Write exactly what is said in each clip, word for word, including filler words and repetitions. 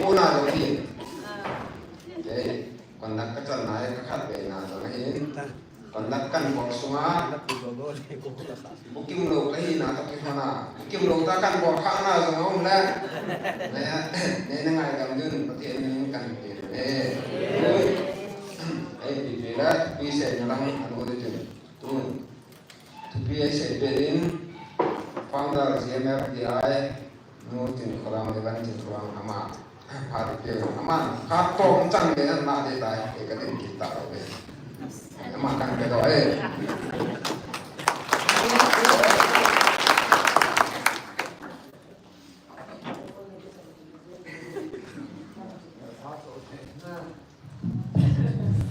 Puna jong hi. Ei, conduct kachanna hi kakhat veina jong ahin. Conduct kanbol sunga. Bukim lou kahina toh kihona. Bukim lou ta kanbol khahna jong aum le. Nei, nei na ngaidam diuvin Pathen min in kahin pe e. Ei, pipi le, pi se na lang anu de tin. Tun. Thupi eisei peh in, founder G M F D I, Nu Chinkhoulam, Reverend Chinkhoulam, ama, phat peh in, ama, phat tom chang le, ama de tai, e ka din kit talou ve. Ama kan pe doh e.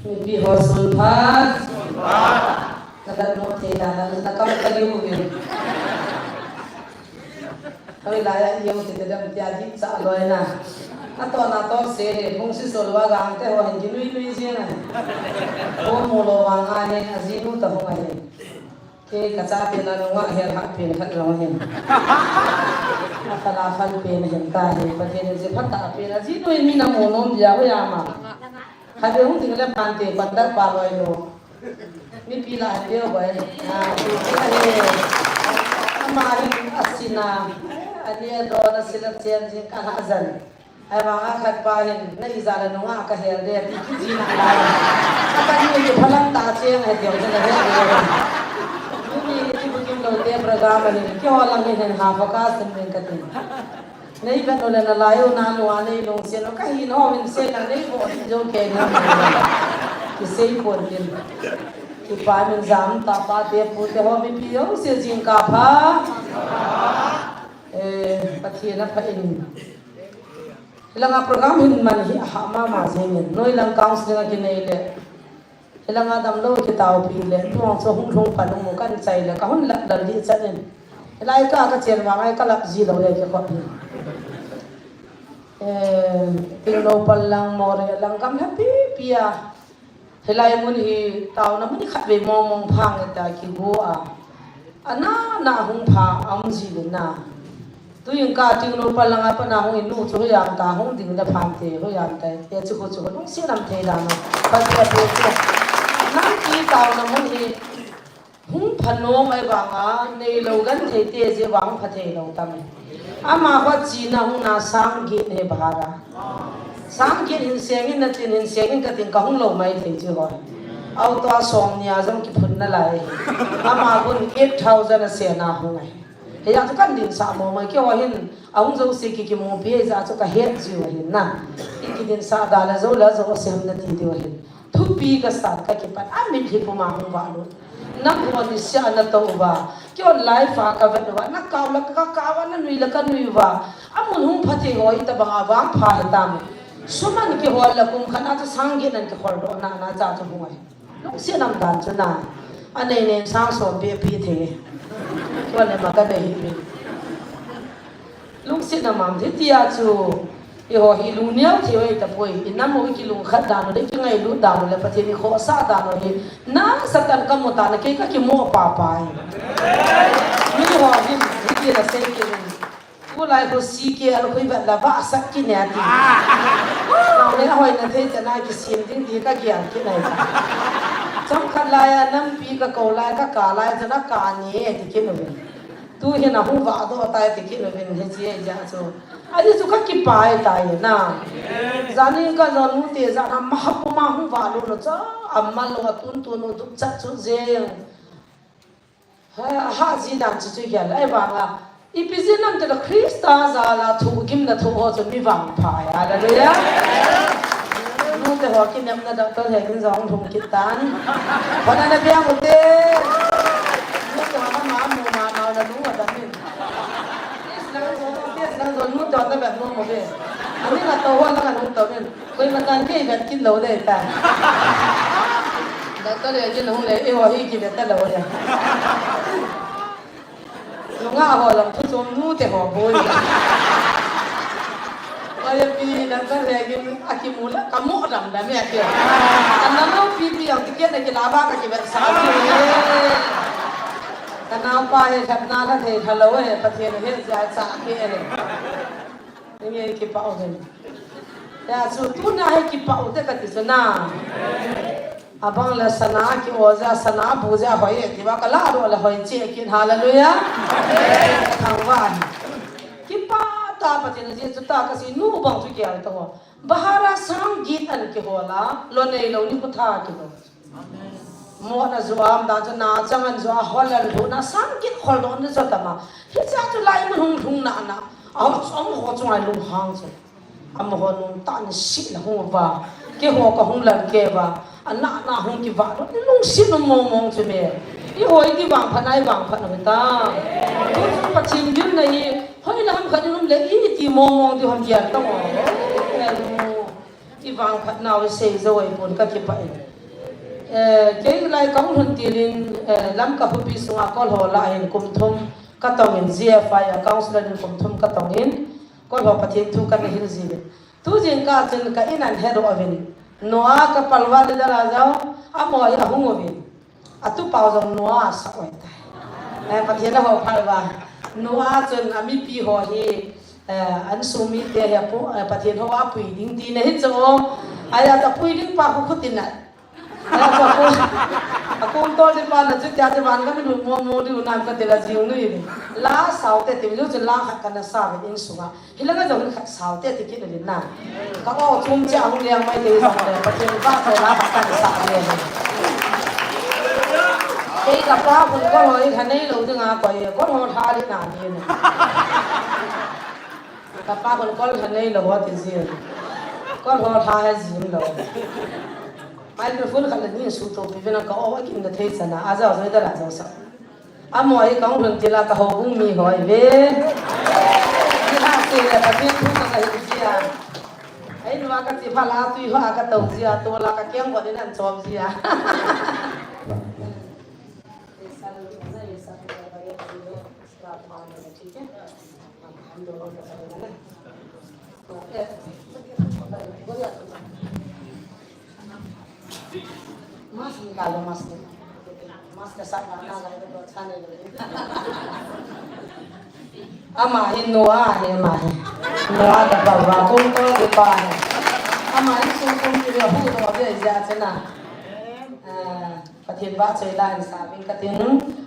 Mipi ho sun pha. Ka dat mo te da na, na kam ka liu ve. Hoi la ya yo te te dam tia di cha loi na. A to na to se le, phung si sol wa gang te ho hin ki lui lui je na. Ho mo lo wa nga ne, a ji nu ta ho nga ne. Kei ka chate la nungah hel hah pen khat jong ahin. A kal a kal pen ahin ka hi, Pathen in ji phatah a pen a, ji nu in mi na mu nom dia, hoi ama. Khat ve hung ding le phante, conduct pa loi lo. Mipi la han deu boi. A, mipi la he. Ama hi a sina. Ani a don a sila chen jing ka la jan. Ahivanga khat pa hin, na ijat le nungah ka hel de, ti kiti na lai. Ka pa ni ni phalam ta cheng he diu na he de. Tuni ni ti bukim lou te program ni, keiho lang hin ha focus min ka ti. Nei vet lou le na lai u na lou a nei lungset lou, ka hin ho min sei na nei bo ti jo ke na. Ki sei pon tin. Kipa min jam ta pa te pu te ho mipi jouse jingkah pha. Eh, Pathen a pha in. Hilanga program hin man hi aha mama jengin. Noi lang counseling a kinei le. Hilanga damlou kitaopi le. Tuang chu hung lhung pan u kan chai le. Ka hun lak dal di chan in. Hilai ka ka chen vang ai ka lak ji lou le kikhop hi. Eh, Tingnoupal lang Moreh lang gam happy pia. Hilai mun hi taona mun khat vei mong mong phang ta kigo a. Ana na hung pha a um ji le na. Tuin ka Tingnoupal langa pat na hung in nu chu hoiya ta hung ding le phante hoiya ta. Te chu ko chu ko lungset nam thei dan. Ka ti a pe chu. Nampi taona mun hi Hung pha nom ahivanga, neilou genthei te jeh vang pha thei lou tam. Ama kho china hung na sang get he bhara. Sang get hin seng in na tin hin seng in ka tin ka hung lou mai thei chu hoi. Auto a som nia jong kiphun na lai. Ama gun eight thousand a sena hung ai. Hijeh chun kan dinsah mo mai keiho hin, ahung jouse ki kimupi hijeh chun ka het jiu ahin na. I kidinsah da le jou le jou a sem na ti diu ahin. Thupi ka san ka kipat a mitlhi puma hung vahlut. Nangho niseh a na tou uva. Keiho live a ka vet uva. Na kau le ka kau a, na nui le ka nui uva. Amun hung pha thei ho hitabang a vang pha hitam. Sum an kihol le kum khat a chu sang get an kihol doh na na cha chu hung ahi. Lungset nam dan chu na. A nei nei sang som pe pi thei. Keiho le ma ka nei hi mi. Lungset nam am thei tia chu. Eiho hi lungneo thei u ahi tapoi. I nam u i kilungkhat dan u le, i kingailut dan u le, Pathen i khohsah dan u hi. Nasatah in ka mu tan, kei ka kimu papa hi. Miho hin, hiti na sei kit in. Tulai khu C K L khu i vet le vahsat kit ne ti. Nau le hoi na thei chan a kisim ding ti ka gel kit nai ta. Chomkhat lai a nampi ka kou lai, ka kah lai chan a kah ne ti kit u. Tu hin a hung vah doh tai ti kit uvin hiche jeh chu. Ajeh chu ka kipah tai na. Jan in ka jonu te jan a ma ha puma hung vahlut u chu. Amal lou a tun tun u dupchat chu jeng. Ha, ha ji dan chu chu gel. Ahivanga. Ipi jeh ham itile Christa jal a thugim na thu ho chu mi vangpha e. Hallelujah. Nu te ho kinepna doctor he kin jong lhung kit tan. Hona na bia mu te. Nu te ho na ma mu ma ma na nu wa da min. Test lang jong, test lang jong, nu te ho na bia mu mu be. Ani na to ho na ka nu to min. Koima chan kei vet kit lou ding ta. Doctor le jin hung le, eiho hi kivet talou ding. Nungah ho jong thu chom nu te ho boi. Oi pi doctor le jin akimu la, ka mu dam dam ya ke. Ka na lo pi pi jong ticket na kila ba ka kivet sa pi. Ka nao pa he khat na la thei tha lou he, Pathen he ja cha ke he. Nge kipah uvin. Ya chu tuna hi kipah u te kati chu na. Abang le sana ki o ja, sana bu ja hoi e, ti ba ka la do le hoi che kin, hallelujah. Thangvah. Kipah ta Pathen ji chu ta ka si nu bang chu kial ta ho. Bahara sang git an kihol a, lo nei lo ni khu tha kilo. Mo na zu am da chu na chang an zu a hol an lu na sang git hol do na zo ta ma. Hi cha chu lai mun hung hung na na. A ho chu am ho chu ngai lung hang chu. Amaho nung ta ni si la hung va. Keiho ka hung lal ke va. Ana na hung kiva lo ni lungset mong mong chu me. Eiho i ti vangphat na i vangphat na ta. Ko chu Pathen gilna hi hoi la ham khat i um le i ti mong mong ti ham kian ta mo. I vangphat nau i sei jo i pon ka kipah in. Eh, kei lai ka hung hun tilin, eh, Lamka khopi sunga kol ho la hin kum thum ka tong in, G F I a councillor in kum thum ka tong in. Kol ho Pathen thu kana hil jiuvin. Tu jingkah chun ka in an hedoh uvin. Noah ka palval le dala jao, amaho hi ahung uvin. Atu pau jong Noah sa oi tai. Eh, Pathen a ho phal va. Noah chun a mipi ho hi, eh, an sumite hi apu, eh, Pathen ho a pui ding ti na hi chu. Ai a ta pui ding pa khu khutin a. Ai a ta pui. A kum tol di pa na chu tia chu van ka mi lu mo mo di u nam ka ti la jing nu i. La sao te ti lu chu la khat ka na sa ve in sunga. Hi langa jong khat sao te ti kit uvin na. Ka o chum che a hung liang mai te jong le, Pathen va te la ba kan sa le. Kei ka pa hun kol ho i kha nei lo ding a koi, kol ho tha di na di na. Ka pa hun kol kha nei lo ho ti ji. Kol ho tha he jing lo. Microphone khat le ni su to pi ve na ka o a kin da thei chana. A jao joi da la jao sa. Amaho hi ka hung lhun til a ka houbung mi ho ahi ve. Ni ha se le Pathen thu ka ka hin jia. Ei nu a ka chi pha la tui ho a ka tou jia, to la ka keng bo din an chom jia. Mask nikalou, mask nikalou. Mask kasah na, na, na, na, na, na. Ama hi Noah hi, ama hi. Noah ka pa va kum to ki pa hi. Ama hi sung kum ki hu to de ja chena. Ah, Pathen vahchoi la in sa ving katin.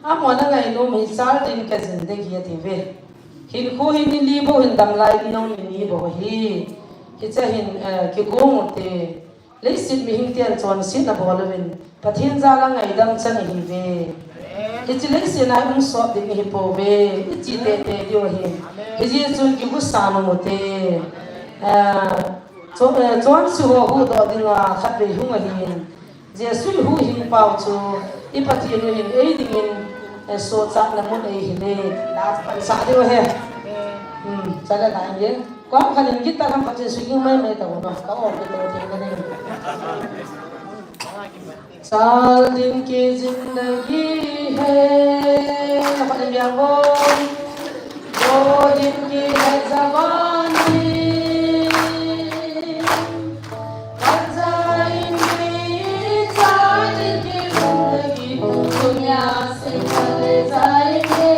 Amaho na ngainom hi sal din ka jindagi ati ve. Hinkho hi ni li bou hin dam lai, ni nung ni ni bou hi. Hiche hin, eh, kigong u te. Leiset mihing ten chonsetna bol uvin, Pathen jal a ngaidam chan ihi ve. Hiche leiset a i um sot ding ihi pouve, i chi tete diu ahi. Hijeh chun kigosa nom u te. Eh, cho-, eh, chonse ho huhdoh dinga khatvei hung ahin. Jesu i huhhing pau chu i Pathen u hin ei dingin, eh, sochatna mun eihil e. La pan sa diu ahi. Hmm, chale la inge. Kom khat in guitar ham khat in swinging mai mai ta ho, ka om kit to thei na nei. Sal din ki zindagi hai, khat in biang bol. Do din ki hai jawani. Kal jayenge, sal din ki zindagi, duniya se chale jayenge.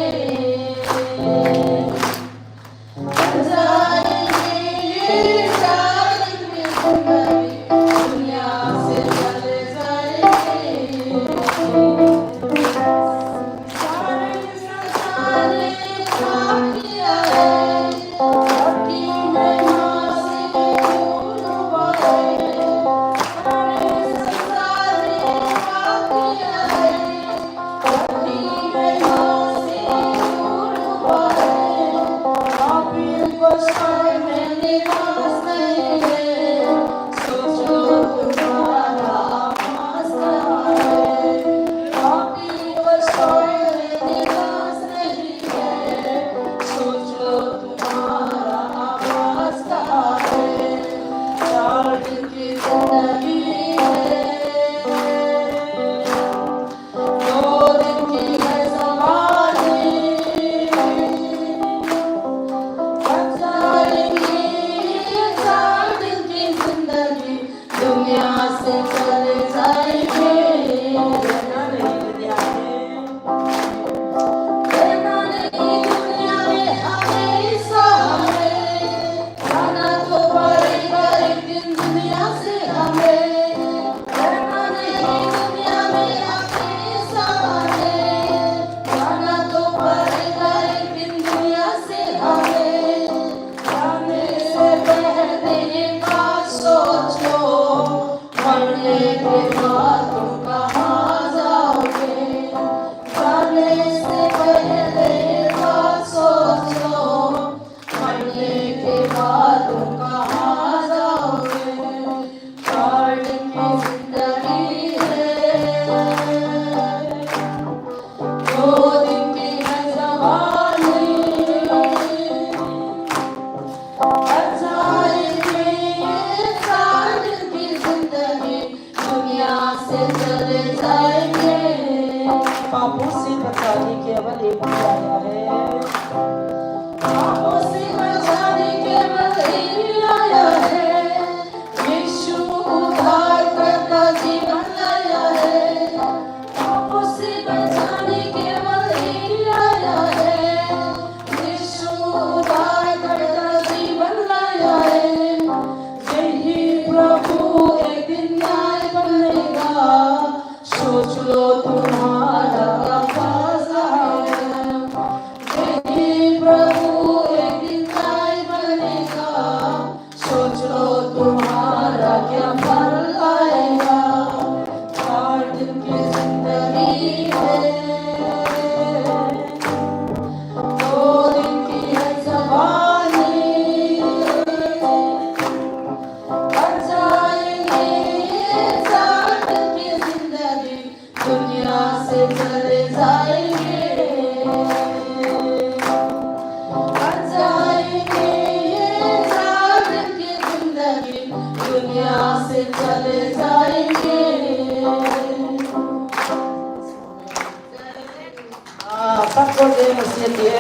Ah, Sapkot Jem Masi ti e.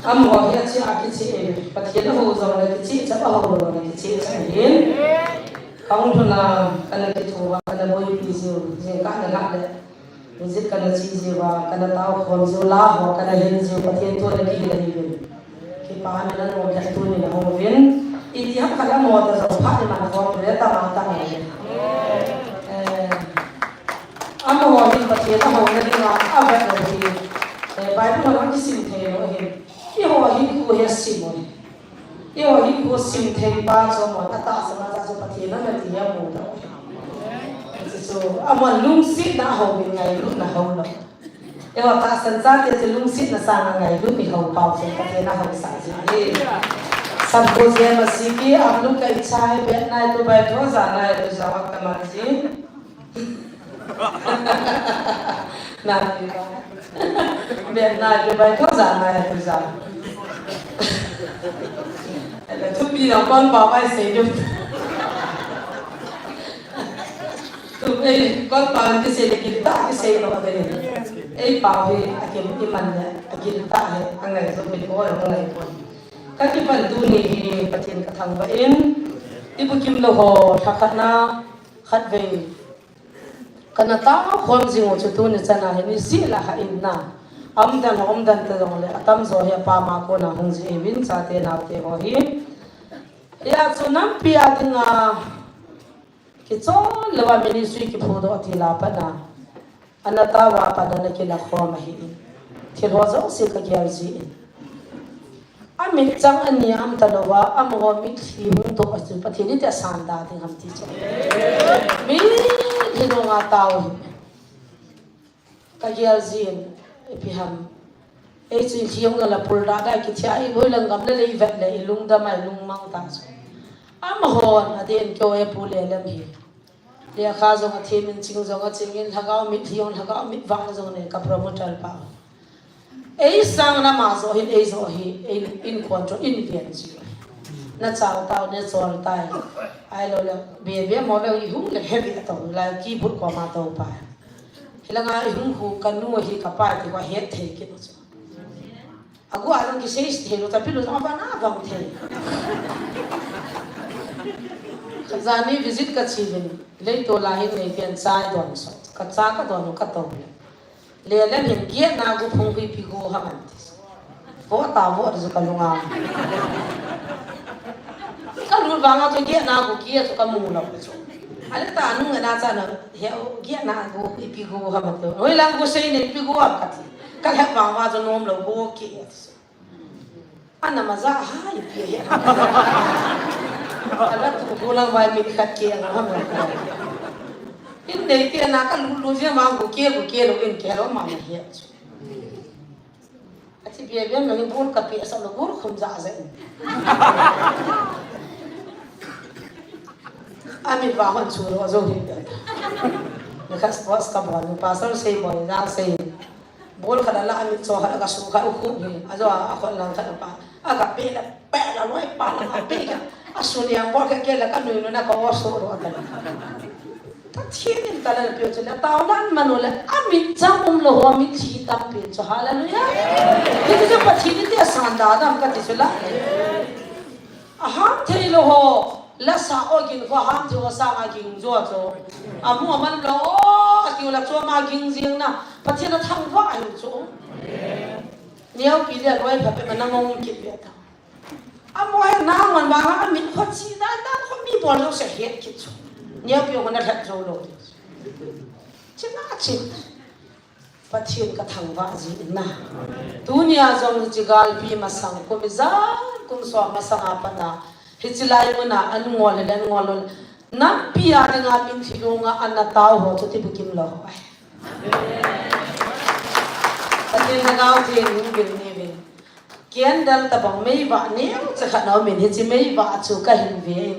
Amaho hi achi a kichi e, Pathen ahou jongle kichi cha, ahou jongle kichi cha ahin. Kahung lhun a kana kithoa, kana boipi jiu, jingkah nilhah le visit kana chi jiu a, kana taokhom jiu, la ho kana hin jiu, Pathen thu ana kihil ahiuvin. Kipa amin, anom lheh tunin ahung uvin. Itiham khat amaho toh jong phat iman khom le tama tama le. Eh, amaho hin Pathen ahouna dinga avet lou hi, eh, Bible a kisim thei lou ahin. Eiho hinkho hi asim u ahi. Eiho hinkho sim thei pa chu amaho atahsan a chu Pathen ana ti hi amu lou ahi. Chuchu amaho lungsetna ahouvin, ngailutna hou lou. Eiho tahsan chate chu lungsetna sanga ngailut ihou pau chu Pathen ahousah jing ahi. Sapkot Jem Masi ki upload ka ichai, bet nai tu bai tho, ja nai tu ja, wa ka man ji. Nai tu ba. Bet nai tu bai tho, ja nai tu ja. Thupi na kon ba bai sei ju. Tu ei, kon pa kisei le gil tah kisei lou ahi. Ei pau hi akim iman le, agil tah le, angai jo mi ko angai ko. Ka kipan tuni hi Pathen ka thangvah in, ibukim lou ho, lhakhat na, khatvei. Kana taokhom jing u chu tuni chan a hi nisih lah a hin na. Aumdan ho, aumdan ta jongle, atamjo hi apam a kona hung ji uvin, chate naote ho hi. Hia chu nampi a dinga kichon louva ministry kiphudoh til a pat a, ana taova pat a ana kilakhom ahin. Thil ho jouse kagel jin. Amit chang ani a um talouva, amaho mitlhi hung doh a chu Pathen in iti asan da ding ham ti chu. Mitlhi nunga tao hi. Kagel jin, ipi ham. Ei chu itlhi hung la pul da da kithia, i boilang gam le le ivet le ilungdam a ilungmang ta chu. Amahon adin keu e pu le lem hi. Lekha jong athem in, ching jong aching in, lhagao mit, lhagao mit vang jong nei ka promoter pa. Ei sang na ma jo hin, ei jo hi, ei in control in pian ji. Na chao tao, na chol tai. Ahilou le, be be mo le ihung le heavy ato, la keyboard koma to pa. Hilanga ihung khu kanu hi kapa ti wa het thei kit chu. Agu a jong kisei thei lou, tapi lou jong aban a vang thei. Kajani visit kachi uvin, leitol a hin nei pian chai don so. Kacha kadon u kato le. Le le hin giet na gu phung pi pi gu ha man ti. Vo ta vo chu kalunga. Kalut vang a chu giet na gu giet chu kamu lou chu. Ale ta nung na cha na he giet na gu ipi gu ha man ti. Hoilang gu sei nei ipi gu ha kati. Kalhep vang va chu nom lou gu ki. Ana maja hai pi he. Ala tu gulang vai mi khat ke ang ham. In nei te na ka lu lu je ma gu ke gu ke lo in ke lo ma he. Achi bia bia no ni bul ka pi sa lo bul khum ja ja. Ami va hon chu lo jo hi. Ni ka sports ka bol, pastor sei bol, ja sei. Bol khat a la a mit cho khat a ka su khat u khu hi. A jo a khon lang khat a pa. A ka pe la, pe la loi pa la, a pe ka. A su liang bol ka ke la ka nui nui na ka wa so ro a ka. Pathen in ka la pe chu la tao nan man u le a mit chang um lou ho mitlhi tampi chu. Hallelujah. Ti chu Pathen in ti a san da dam ka ti chu la. A ham thei lou ho, la sa o ging ho ham thei ho sang a ging jo chu. A mu a man lou o, a kiu la chu ma ging jing na, Pathen a thangvah ahi chu. Neo pi le loi pha pe ma na ngong kit le ta. A mo he na ngon ba ha mi kho chi dan dan kho mi bol lou se het kit chu. Neo pi ho na lhat jo lou. Chi na chi. Pathen ka thangvah ji in na. Tunia jong hiche galpi masang kum ijat kum som masang a pat a hiche lai muna an ngol le an ngol lou. Nampi a dinga mitlhi lunga ana tao ho chu ti bukim lou. Pathen lhagao theng in vil ni vin. Candle tabang meivah neo cha khat na um in hiche meivah chu ka hin ve in.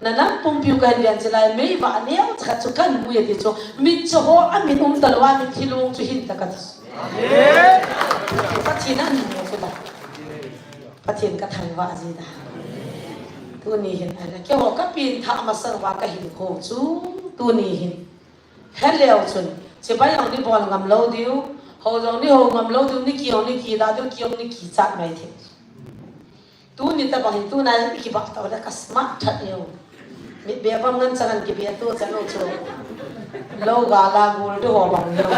Nanam pumpiu kahin ven chilai, mei vah neo khat chu kahin mu e ti chu, mitcho ho amin um talou a, mitlhi long chu hin ta kati. Pathen ahin mu chu ta. Pathen kathangvah ji ta. Tuni hin, ahile, keiho kapengthah masang uva kahinkho chu, tuni hin. Heleu chun, chibai jong nei bol ngam lou diu, hou jong nei hou ngam lou diu, nei ki jong nei kida diu, ki jong nei kichat mai thei. Tuni tabang hi, tuna hi kibah tah le ka smart that jeng. Mitbeh bang ngan changan kibeh tu chan u chu. Lou gal a gul diu ho bang jeng.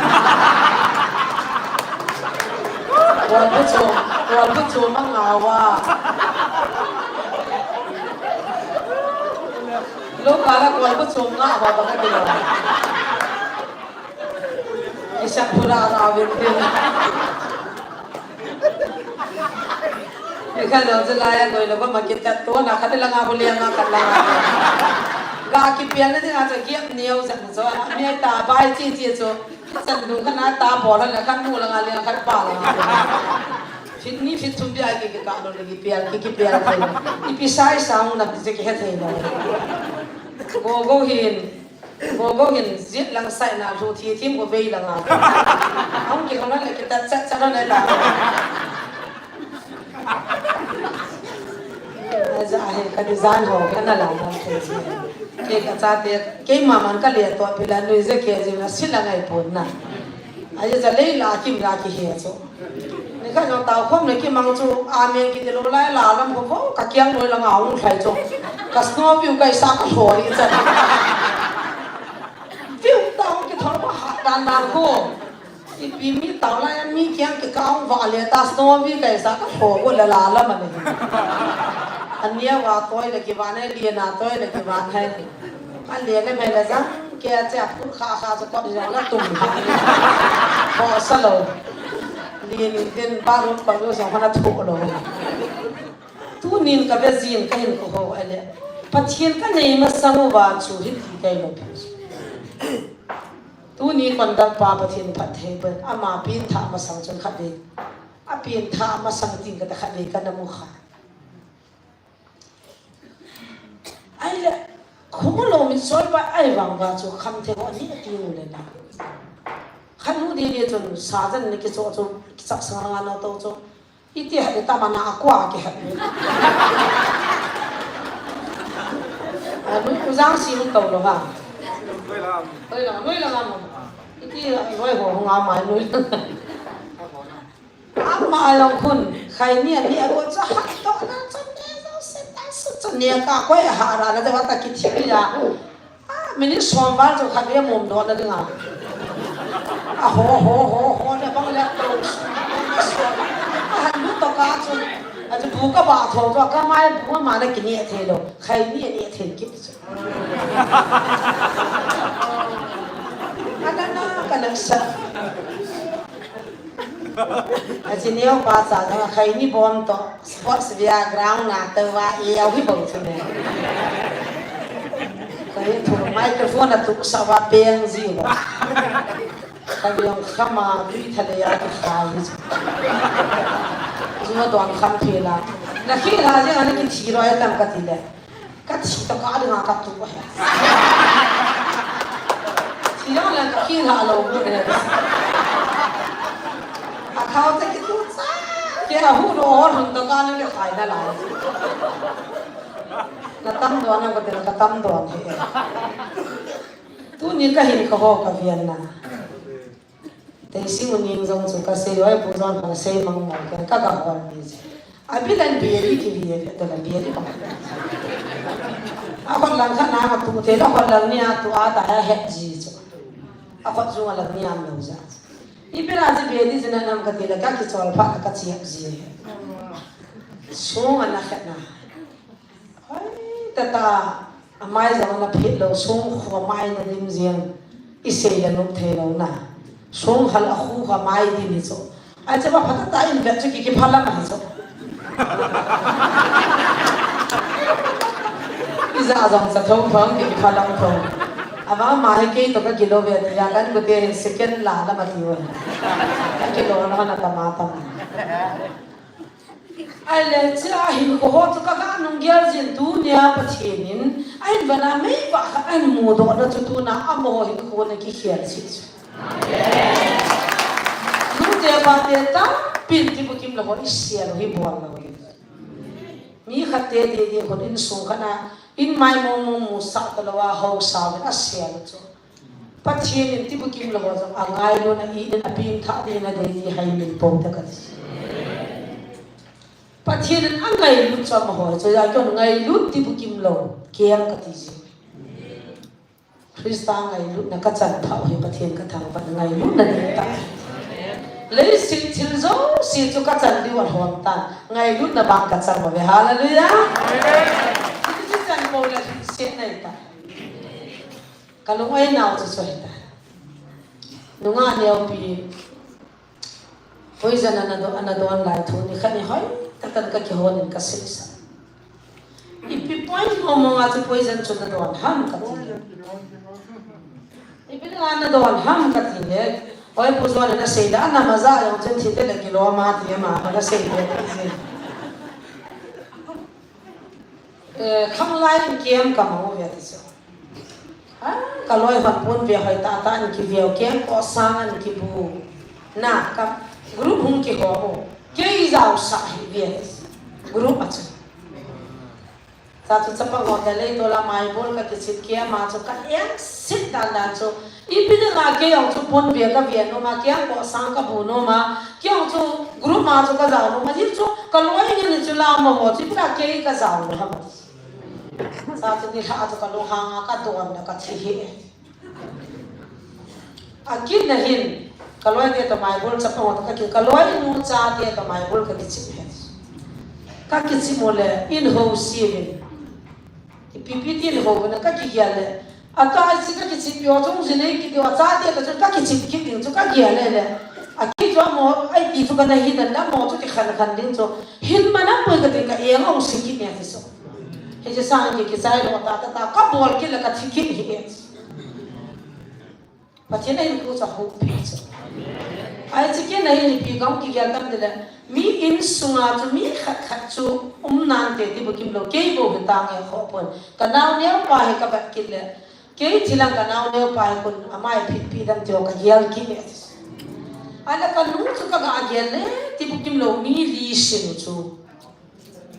Kolbu chom, kolbu chom a ngah uva. Lou gal a kolbu chom ngah uva bang a kilou. Isah pura na win din. Ikha lo je la ya koi lo ba ma kit kat to na khat lang a bu liang a khat lang a. Ga kipel na ding a chu kiap neo jat na chu a. Mi ta bai chi chi chu. Chan dung khat na ta bol na khat mu lang a liang khat pa lang a. Fit ni fit thum bia ki ki ka lo le kipel ki kipel thei. Ipi sai sang na je ki he thei lo. Go go hin. Go go hin jet lang sai na lhu thi thim go vei lang a. Hung ki hung le ki ta cha cha le la. Aja he ka design ho ka na la na the. Ke ka cha te, keima man ka le to pi la nui je ke je na si la ngai pon na. Aja ja le la kim la ki he cho. Ni kha jong tao khom le kimang chu, amen kiti lou lai la lam ko ko, ka kiang loi lang a hung lhai chu. Ka snow view kai sa ka lhori cha. View tao ki thor ba ha dan dan ko. Ipi mi tao lai mi kiang ki ka hung va le ta snow view kai sa ka lho ko la la lam a ni. Ania va toi le ki va ne, li na toi le ki va ne. Ka le le mai la jang, ke a che a phut kha kha chu kot jong la tum kha. Ko sa lo. Li ni tin ba ru ko ru jong na thu lo. Tunin ka ve jin ka hinkho ho a le. Pathen ka nei masang uva chu hiti kai lo. Tuni conduct pa Pathen phatthei pen ama pengthah masang chun khatvei. A pengthah masang tin kati khatvei ka na mu kha. Ahile, khumulou mitsol pa ahivang uva chu khamthei ho ani ati u le na. Khat nu di di chun sajan ni kicho chu kichak sang langa na to chu. Iti hat ni ta mana akua ki hat ni. Anu jang si mu to lo ha. Noi la, noi la mo. Iti noi ho nga ma noi. Ama a jong khun, khaini ani a ro cha hat to na cha ne jo se ta su cha ne ka koi ha ra na de wa ta ki thi ya. A, minute som val chu khat ve mum do na ding a. A ho, ho, ho, ho, ne bang le to. A han lu to ka chu. A chu bu ka ba tho to ka mai bu ma na ki ne the lo. Khaini ne the ki chu. Ka na na, ka na sa. A chi neo pa cha na khaini bom to sports via ground na to va e au hi bang chu ne. Ka hi thu microphone a tu sa va peng ji va. Ka yong khama tui tha le ya tu khai ji. Ju don kham phe la. Na khi la je ani ki thi roi tam ka ti le. Ka thi to ka dinga ka tu he. Thi jong le ka khi la lo bu he. A khao te ki tu cha. Ke a hu ro hon hon to ka le khai na la. Na tam don na ko te ka tam don he. Tuni ka hinkho ho ka ven na. Teisi u ning jong chu ka sei, oi, Pu John ka sei mang mang ka, ka ga hol ni. A bilan beri ki beri, to la beri ba. A khot lang kha na ma tu te, la khot lang ni a tu a ta ha het ji chu. A khot jung a lang ni am lo ja. I bera ji beri ji na nam ka ti la ka ki chol pha ka chi ji. Sung a na khat na. Hoi, tata, amai jong na phit lo, sung khu amai na dim jeng, i sei le nop thei lo na. Sung hal a khu khu amai dim hi chu. Ai che ba pha tata in vet chu ki ki pha lam hi chu. I ja jong cha thong thong ki ki pha lam thong. Ama ma hi kei to ka ki lo ve ti ya kan ko te hin second la la ma ti wa. Ka ki lo na na ta ma ta ma. Ahile, chea hinkho ho chu ka ga nung gel jin tunia Pathen in, a Ahin vana mei vah khat ahin mudoh na chu tuna amaho hinkho na kikhel cheh chu. Nute pate tampin tibukim lou ho isel u hi bol lou hi. Mi khat te di di khun insung khat na in mai mong mong musah talou a haosa uvin asel u chu. Pathen in tibukim lou ho chu angailutna in apengthah ding nadei ti haimin pou te kati. Pathen in angailut chu amaho chu, hijeh chun ngailut tibukim lou keng kati jing. Christa ngailutna kachan phah u hi Pathen kathangvah in ngailutna ding tah. Leiset thil jouse chu kachan diu alhom tan, ngailutna vang kachan uve. Hallelujah. Hiche chan pou le lhingset nei ta. Kalung-ai nau chu chu hita. Nungah neopi poison ana don, ana don lai thu nikhat ni hoitah tah in kakihon in kaseisah. Ipi point mong mong a chu poison chu nadon ham kati le. Ipi dinga nadon ham kati le. Oi, Pu John in asei le, anam aja jong chun thi te le kilom a ti ama, ana sei le ti jin. Eh, khanglai in kem kamang uve ti chu. Ah, kaloi hon pon ve hoitah tah in kiveu, kengkoh sang in kibu. Na, ka group hung kihom u. Kei jaosah hih ve. Group a chu. Sa chu chapang ho te leitol a maibol kakichip kei ama chu ka engset dan dan chu. Ipi dinga kei jong chu pon ve kave nom a, kengkoh sang kabu nom a, kei jong chu group a chu kajao nom a, hijeh chu kaloi ngen chu la amaho chu ipi dinga kei kajao nom ham. Sa chu nilhah chu kalunghang a kadon le kathi hi. Akit na hin, kaloi te toh maibol chapang ho toh kaki, kaloi nu chate toh maibol kakichim hen. Kakichim u le, in ho simin. Ipi pi tin ho na kakigel le. Ata isi kakichim peh u chung jin ei kiti u achate toh chu kakichim kit ding chu kagel le le. Akit chu amaho, ai ti chu kana hi dan le amaho chu kikhen khen ding chu. Hin manam poi kati ka eng ong si kit ne ti chu. Hiche sang ki kichai lou tah tah tah, kabol kit le kathi kit hi e. Pathen a hinkho chu ahung peh chu. Hiche kei na hin ipi kahung kigel tam tile, mi insunga chu mi khat khat chu um nante ti bukim lou, kei bou hitange kho pon. Kanao neo pa hi kavet kit le, kei thilang kanao neo pa hi kon ama hi phitpi dam ti ho kagel kit e. Ahile kanu chu kaga gel le, ti bukim lou mi li sin u chu.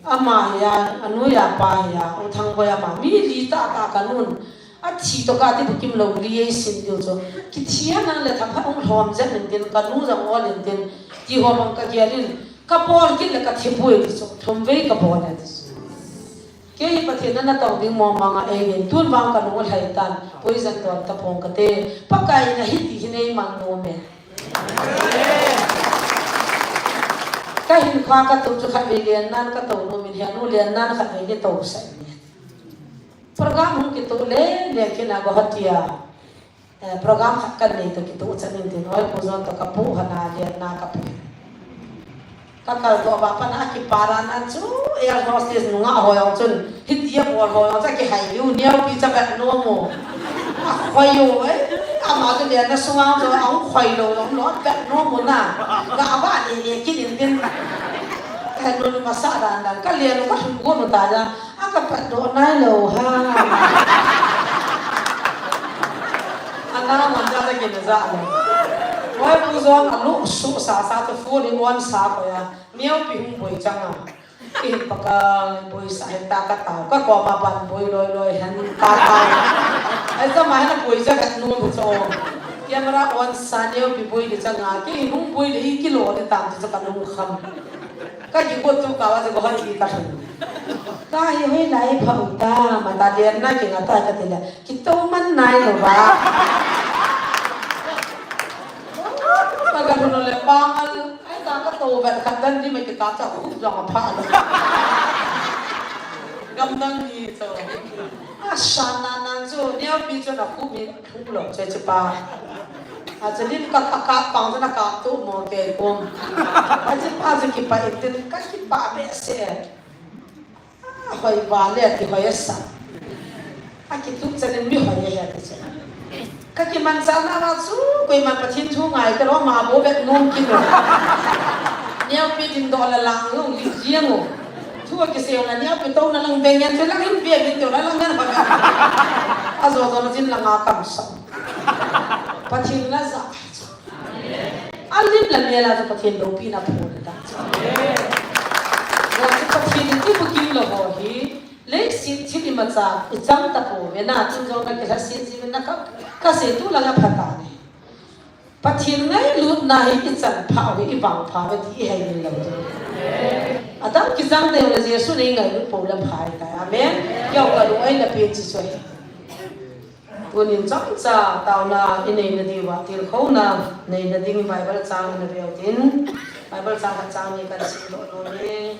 Ama hi a, anu hi a, pa hi a, U Thangboi ama, mi li tah tah kanun. Athi toh kati bukim lou li eisin diu chu. Kithi a nang le thakhat hung lhom jep intin, kanu jong ol intin, ti ho bang kagel in, kabol kit le kathi poi ti chu, thum vei kabol e ti chu. Kei hi Pathen in ana tou ding mong mong a eiyin, tun vang kalung alhai tan, poison don tapong kate, Pakai in ahiti hi neiman nom e. Kahin kha katou chu khatvei lennan katou nom in, henu lennan khatvei ni tousah in. Program hung kitoh le, le kina Guwahati a, eh, program khat kanei toh kitoh chan intin, oi, Pu John toh kapoh hana lenna kapoh. Kakal toh ba pana kiparan an chu, air hostess nungah ho jong chun, hitia bol ho jong chu kihai u, neopi cha vet nom u. Akhoi u, eh, ama chu lenna sunga chu ahung khoi lou jong lou vet nom u na. Gava le le kit intin. Eh, nun masa dan dan, kalen u kalhun gon u ta ja. Akapatdoh nailou ham. Ana mon ja ta kin ja lou. Oi, Pu John alu su sa sa tu fu ni mon sa ko ya. Neopi hung boi chang a. Ihin Pakai boisah hen ta katao. Kakoma pan boi loi loi hen katao. Ahi sa ma hen boi ja kat nu cho. Camera on sa neopi boi ni chang a. Kei hung boi le ikilo ni tam ti cha kalung kham. Kakigot tu kawa ja Guwahati kalhun. Kahi hoilai pha u ta, mata lenna kinga ta kati le, kitou man nailou va. Kaga lhun le pangal, ai ta katou vet khat dan di mai kita cha khu jong apha. Gamdang ni cho. Asan nan nan chu, neopi chu na khu mi thum lou che che pa. Achu lim ka ka ka pang chu na ka tu mo ke kom. Achu pa chu kipa intin kakipa behseh. Ahoi vale, kihoi asa. Akitup chan in mi hoi ahi ati chu. Kakimanchah na chu, koiman Pathen thu ngai talou, ama bou vet nom kit lou. Neopi dindoh la lang lou, li jeng u. Thu a kisei na nia pe to na lang beng yan chu lang hin pe bin to na lang ngan ba. A zo zo na jin lang a kam sa. Pathen la za. A lim la mel a chu Pathen loupina phu na ta. Wa chu Pathen in ibukim lou ho hi. Leiset thil imacha ichang tapouve na, chun jong na kilhaset jiuvin na ka, kasei tu lang a pha ta ne. Pathen ngailutna hi ichan pha uve, ivang pha uve ti ihei ngil lou tu. Adang kichang deu le Jesu nei ngailut pou le pha ahitai. Amen. Keiho kalung a eina pe chi chu ahi. Tunin chomcha taona inei na diuva tilkhouna nei na ding Bible chang ana veu tin. Bible chang khat chang ni kan sim doh nom e.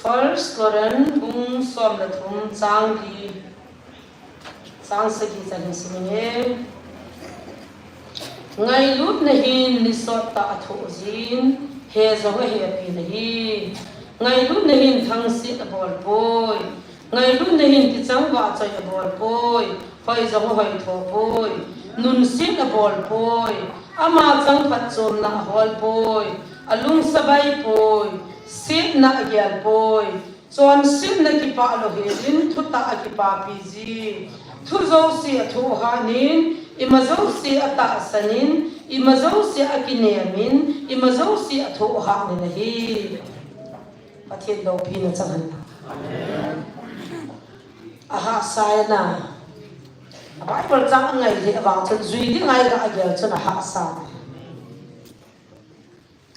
First Corinth bung som le thum chang li, chang sagi chan hin sim inge. Ngailutna hin ni sot tah a thoh jin, he jong ahepi na hi. Ngailutna hin thangsit abol poi. Ngailutna hin kichang vahchoi abol poi. Hoi jong ahoi tho poi. Nunsit abol poi. Ama chang phatchomna ahol poi. Alung sabai poi. Setna agel poi. Chonsetna kipah lou helin thutah a kipapi ji. Thu jouse athoh hanin, ima jouse atahsan in, ima jouse akinemin, ima jouse athoh hanin ahi. Pathen loupina chang hen. Ahahsa e na. A Bible chang angai le vang chun jui ding ngai ga agel chun ahahsa.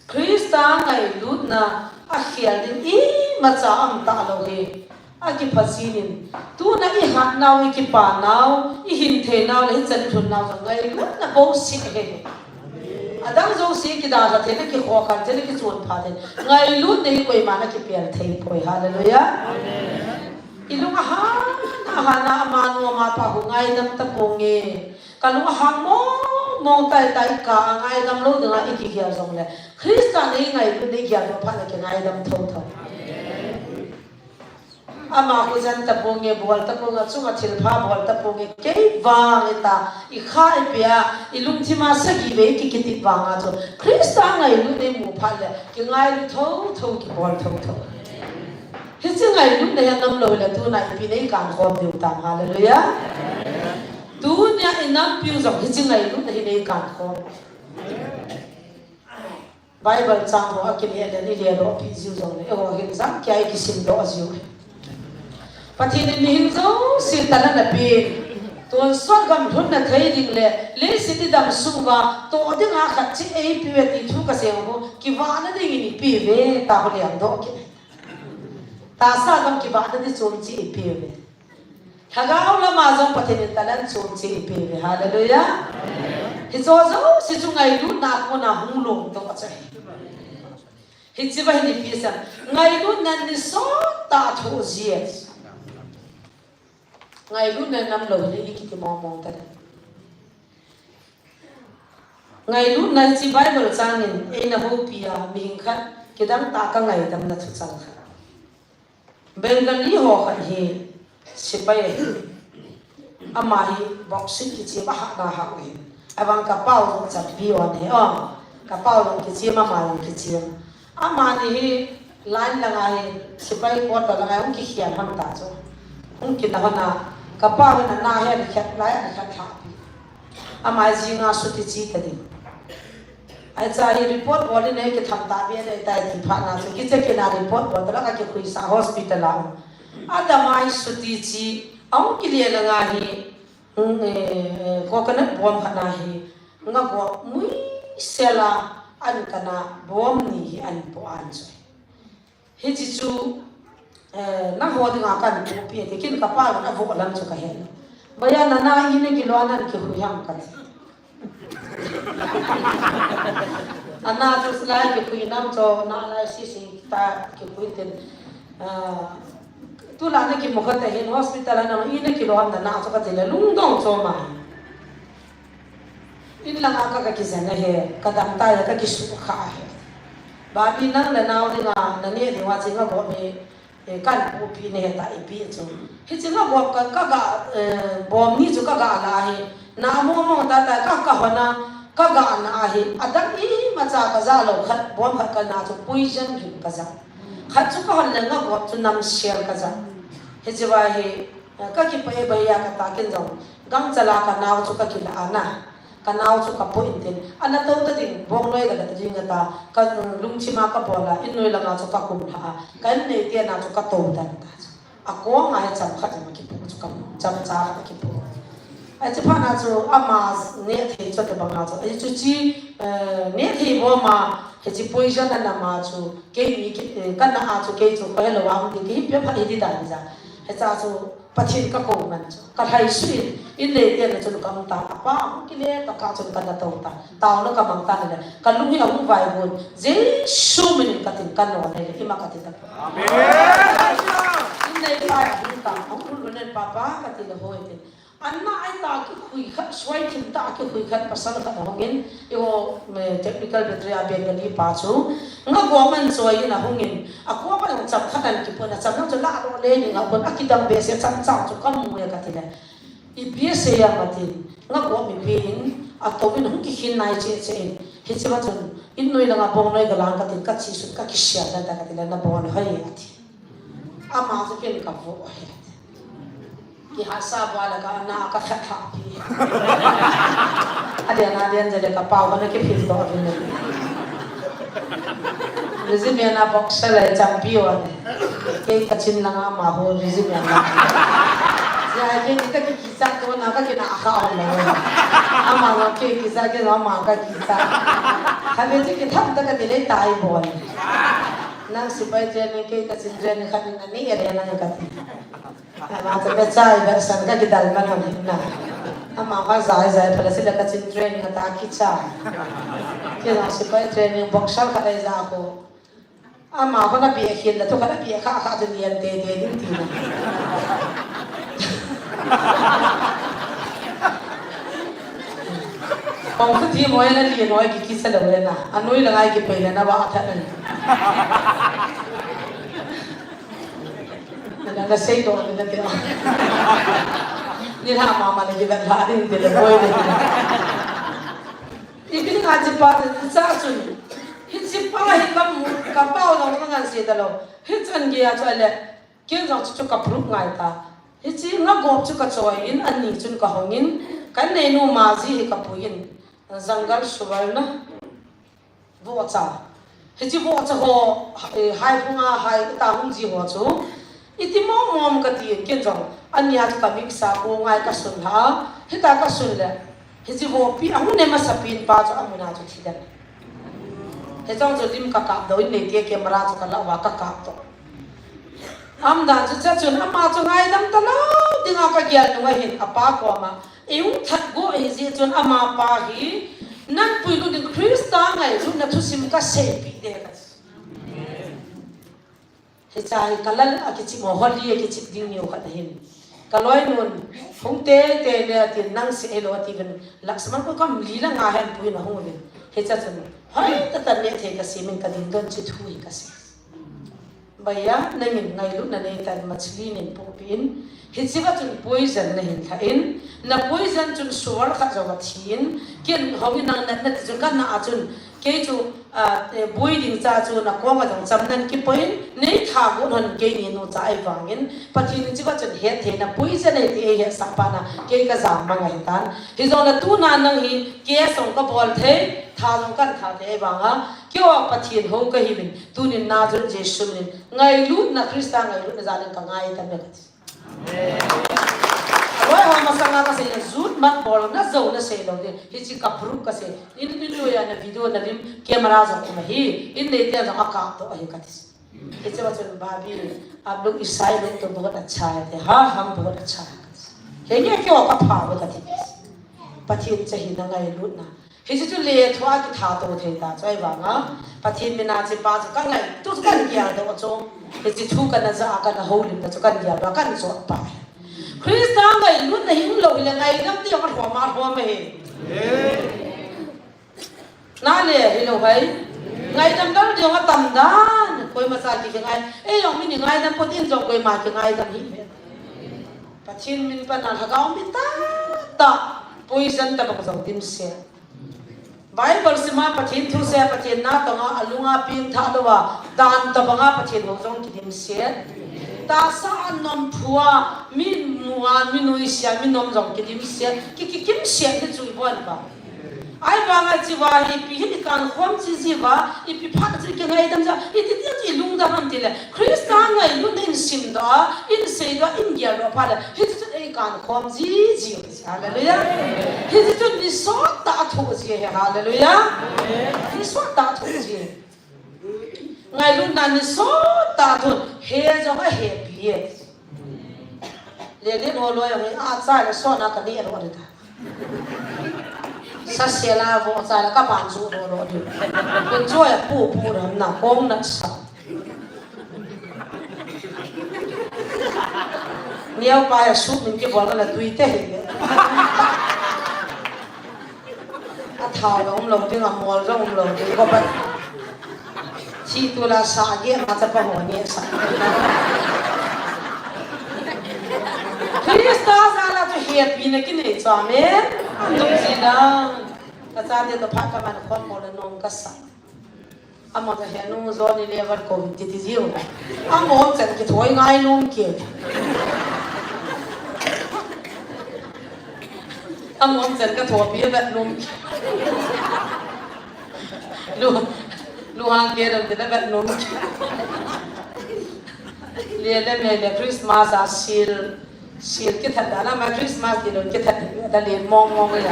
Christa ngailutna akhel ding imacha aum talou hi. Akipha jin in. Tuna ihat nau, ikipa nau, ihin thei nau le ichan lhun nau jong ngailutna bouseh ahi. Adang jouse kidalha thei na, kikhokhan thei na, kichonpha thei. Ngailutna hi koiman akipel thei poi. Hallelujah. Ilung ahan, ahan a amanu amapa hu ngaidam taponge. Kalung ahang mong mong tai tai ka a ngaidam lou dinga ikigel jongle. Christa nei ngailut nei gel lou phat le kingaidam thotho. Ama khu jan taponge, bol taponge, chunga thilpha bol taponge, kei vang ita, ikha ipi a, ilungthim a sagi vei kikitip vanga chu. Christa ngailut nei mu phat le, kingailut thotho, kibol thotho. Hiche ngailutna hi anam lou le tuna ipi nei kankhom diu tam, hallelujah. Tunia inampiu jong hiche ngailutna hi nei kankhom. Bible chang ho akile le ni le lo pi jiu jongle, eiho hin jam kia ikisim doh jiu. Pathen in mihem jouse talent apen. Tonsot gam lhunna thei ding le, leiset idam sung uva, toh dinga khat cheh eipe uve ti thu kasei ho, kivahna dingin ipe uve, ta ho liam doh kit. Tahsa gam kivahna di chom cheh ipe uve. Lhagao lama jong Pathen in talent chom cheh ipe uve. Hallelujah. Hicho jouse chu ngailutna a kona hung lhung doh ahi. Hiche va hin ipi asei em. Ngailutna ni sot tah a thoh ji e. Ngailutna nam lou le ikiti mong mong ta le. Ngailutna hiche Bible chang in eina houpi a, mihem khat kidang tah a kangaidamna thuchang khat. Bengali ho khat hi sepai ahi. Ama hi boxing kichem a hahna hah u ahi. Ahivang kapau jong champion ahi. O, kapau jong kichem, ama jong kichem. Amani hi line langa hi sepai quarter langa hung kikhel hon ta chu. Hung kina hon a, kapau hin ana het khet lai, ana khet lhah pi. Ama jing a chuti che ta ding. Ahi cha hi report bol in ei kitham ta pi, ei tai ti phat na chu kiche kina report bol ta la kakikhui sa hospital a. Adang a hi chuti che, ahung kile langa hi, hmm, eh, coconut bom khat na hi, nga go mui sela an kana bom ni hi an po an chu. Hiche chu, eh, nangho dinga kahin pohpi e, ti kin kapa in avoh lam chu kahe. Baya nana ina kilou a nahin kikhui ham kati. Ana chu sila kikhui nam chu, na lai sisi ta kikhui tin. Ah, tulai na kimu khat ahin hospital a nang ina kilou ham nana chu kati le lungdong chu ma. In langa ka, kakijen ahi, kadam tai, kakisukha ahi. Babi nang le nao dinga, naneh dinga, ching a gop hi, eh, kahin pohpi nahi ta ipi chu. Hiche nga gop ka, kaga, eh, bom ni chu kaga la ahi. Na mong mong ta ta, ka, kahon a, kaga na ahi. Adang imacha kaja lou khat, bom khat kana chu poison gin kaja. Khat chu kahon le ngagop chu namsel kaja. Hiche va hi, eh, kakipah e bhaiya kata kin jong. Gangchal a kanao chu kakila ana. Kanao chu kapoh intin. Ana tou ta ding, bong noi kala ta ding kata. Ka, mm, lungthim a kabol a, in noi langa chu kakum lha a. Ka in nei tena chu katou tan ta chu. Akong a hi cham khat jong kipoh chu kamu. Cham cha khat kipoh. Ahi chu phat na chu ama neh thei chu tabang a chu. Ahi chu chi, eh, neh thei bou ma, hiche poison ana ma chu. Keini ki, eh, kana a chu kei chu koi lou a hung ding, kei hi pia phat hi di dan ja. Hicha chu Pathen kakou man chu. Kalhaisuh in, in nei tena chun kaum ta. Apa, hung kile, kaka chun kana tou ta. Taona kamang ta le. Kalung hi ahung vaigun. Jesu minin katin kano le. Ima kati ta. Amen. In nei pa ahung ta. Ahung lhun lhun in papa kati le hoi te. Anna ahi ta kikhui khat, suai thim ta kikhui khat pasal khat ahung in, eiho, eh, technical battery a Bengali pa chu, ngagom an choi in ahung in, akoma jong cham khat an kipoh in, acham jong chu la lo le ni ngapon, akidang behseh cham cham chu kamu e kati le. Ipi asei am atin, ngagom ipi in, atou in ahung kikhin nai cheh cheh in, hiche va chun, in noi langa bong noi galang katin, kache sut kakisel dan ta kati le, nabon hoi ati. Ama chu ken kavo hoi ati. Kihat sa bua le ka na ka khat khat pi. Aden aden je le ka pau ka na kiphil to ahi ne. Regiment a boxer le champion. Kei Kachin langa ama ho regiment a. Ya kei ka ki kisa to na ka kina kha on le. Ama ka kei kisa kei ama ka kisa. Kha be ji ki tham ta ka ti le tai bol. Nang sepai training kei Kachin training kha ni na ni ere na ka ti. Ama chu ka chai ba san ka kidal man hon hin na. Ama ka zai zai phala sila Kachin training ata kichai. Kei jong sepai training boxer khat ahi ja ko. Ama ko na bia khel la thu khat a bia kha kha chu lian te te ding ti na. Kong khu thi mo na lian mo ki kisa lo le na. Anoi la ngai ki pe le na ba tha na. Na, na, na sei to, na, na, na. Ni ha ma ma ni ki ban ha ni de le boi ni. Ipi nga chi pa ni sa sun. Hichi pa hi kam ka pa o na ngan se da lo. Hichan ge a chale. Kin jong chu ka proof ngai ta. Hichi nga gop chu ka choi in ani chun ka hong in. Kan nei nu ma ji hi ka pui in. Jangal Suvarna. Vohcha. Hichi vohcha ho, eh, hai phunga hai ta hung ji ho chu. Iti mong mong ka ti ken jong. Ania chu ka mik sa ko ngai ka sun ha. Hita ka sun le. Hichi vohpi ahung ne masa pin pa chu amuna chu thi dan. Hichong chu lim ka kap do in nei te camera chu ka la wa ka kap to. Amdan chu cha chun ama chu ngaidam ta lo dinga ka gel nunga hin apa koma. Eung that go e ji chun ama pa hi nan pui lu ding Krista ngailutna thusim ka seipi de ka. Hicha hi ka lal a kichim o holi a kichim ding niu khat ahin. Ka loinun hung te te le atin nang se elo ati vin Lakshman ko kam li la nga hen pui na hung vin. Hicha chun hoi ta ta ne thei ka simin ka ding don chi thu hi ka se. Bhaiya, nangin ngailutna neitan machli nin pohpin, hichiva chun poison nahin lhain, na poison chun suar khat jong athin, ken hongin nang natna ti chun kana a chun, kei chu, ah, eh, bui ding cha chu na konga jong cham nan kipoin, nei tha gun hon keini nu cha ei vangin, Pathen in chiva chun hetthei na poison ei ti ei hetsah pa na, kei ka jam mang ahitan. Hijong le tuna nang hi, case jong ka bol thei, tha jong kan tha thei ei vanga, Keiho Pathen hou kahiuvin, tunin Nazareth Jesu minin, ngailutna Krista ngailutna jalin ka ngai tam e kati. Aloi ho masanga kasei na jut mat bol na jo na sei lou ding. Hichi ka proof kasei. In, in lo ya na video na lim camera jong um ahi. In nei te jong akap to ahi kati. Hichi va chun Barbie, aap log Isai log to bahut acha hai te. Ha, hum bahut acha hai kati. Henge keiho ka pha ba kati. Pathen cha hi na ngailutna. Hichi chu le thua kitha to thei ta chu ahivanga Pathen mina chi pa chu ka ngai tu kan kia to chu. Hichi thu kana ja kana houlim ta chu kan kia ba kan chu pa. Krista ngailutna hing lou hile ngaidam ti ka thua ma thua ma he. Na le hilou hai. Ngaidam dal ding atam dan. Koima cha ki ngai. Ei jong mi ni ngaidam po tin jong koima ki ngaidam hi. Pathen min pa na lhagao mi ta ta. Poison ta bang jong dim se. Bible sima Pathen thusei a Pathen natong a alunga pengthah louva, dan tobanga Pathen hou jong kidimset. Tahsa a nomphua, mi nua, mi nuisia, mi nom jong kidimset. Ki, ki, kimset hi chu ibon uva. Ahivanga hichea hi ipi hin ikankhom ji jiuva, ipi phat chu ikingaidam jiuva, iti ti chu ilungdam ham tile, Christa ngailutna in simdoh a, in seidoh a, in geldoh phat le, hichu chu eikankhom ji jiu. Hallelujah. Hichu chu ni sottah a thoh ji ahi. Hallelujah. Ni sottah a thoh ji ahi. Ngailutna ni sottah a thoh, he jong ahepi e. Lelen ho loi jong hi, achai le sona kaneh lou ding ta. Sasela vo chai le kapan ju lou lou ding. Kun choi a pu pu ram na kong na sa. Neo pa ya suh min kibol na tui te hi. Athao jong umlou ding, amol jong umlou ding, kopa. Thi tu la sa ge ma chapa ho ni sa. Christa jal a chu hepina kinei chu, amen. Tum ji dang. Kachate toh phat kaman khom mo le nong kasa. Ama ka henu Johnny level ko titi jiu. Ama chan kithoi ngai nom ke. Ama chan kathopi vet nom ke. Lu, lu hang ke dam te vet nom ke. Le le me le Christmas a sil. Sil kithat dan a, ama Christmas ti lou kithat dan a, len mong mong le.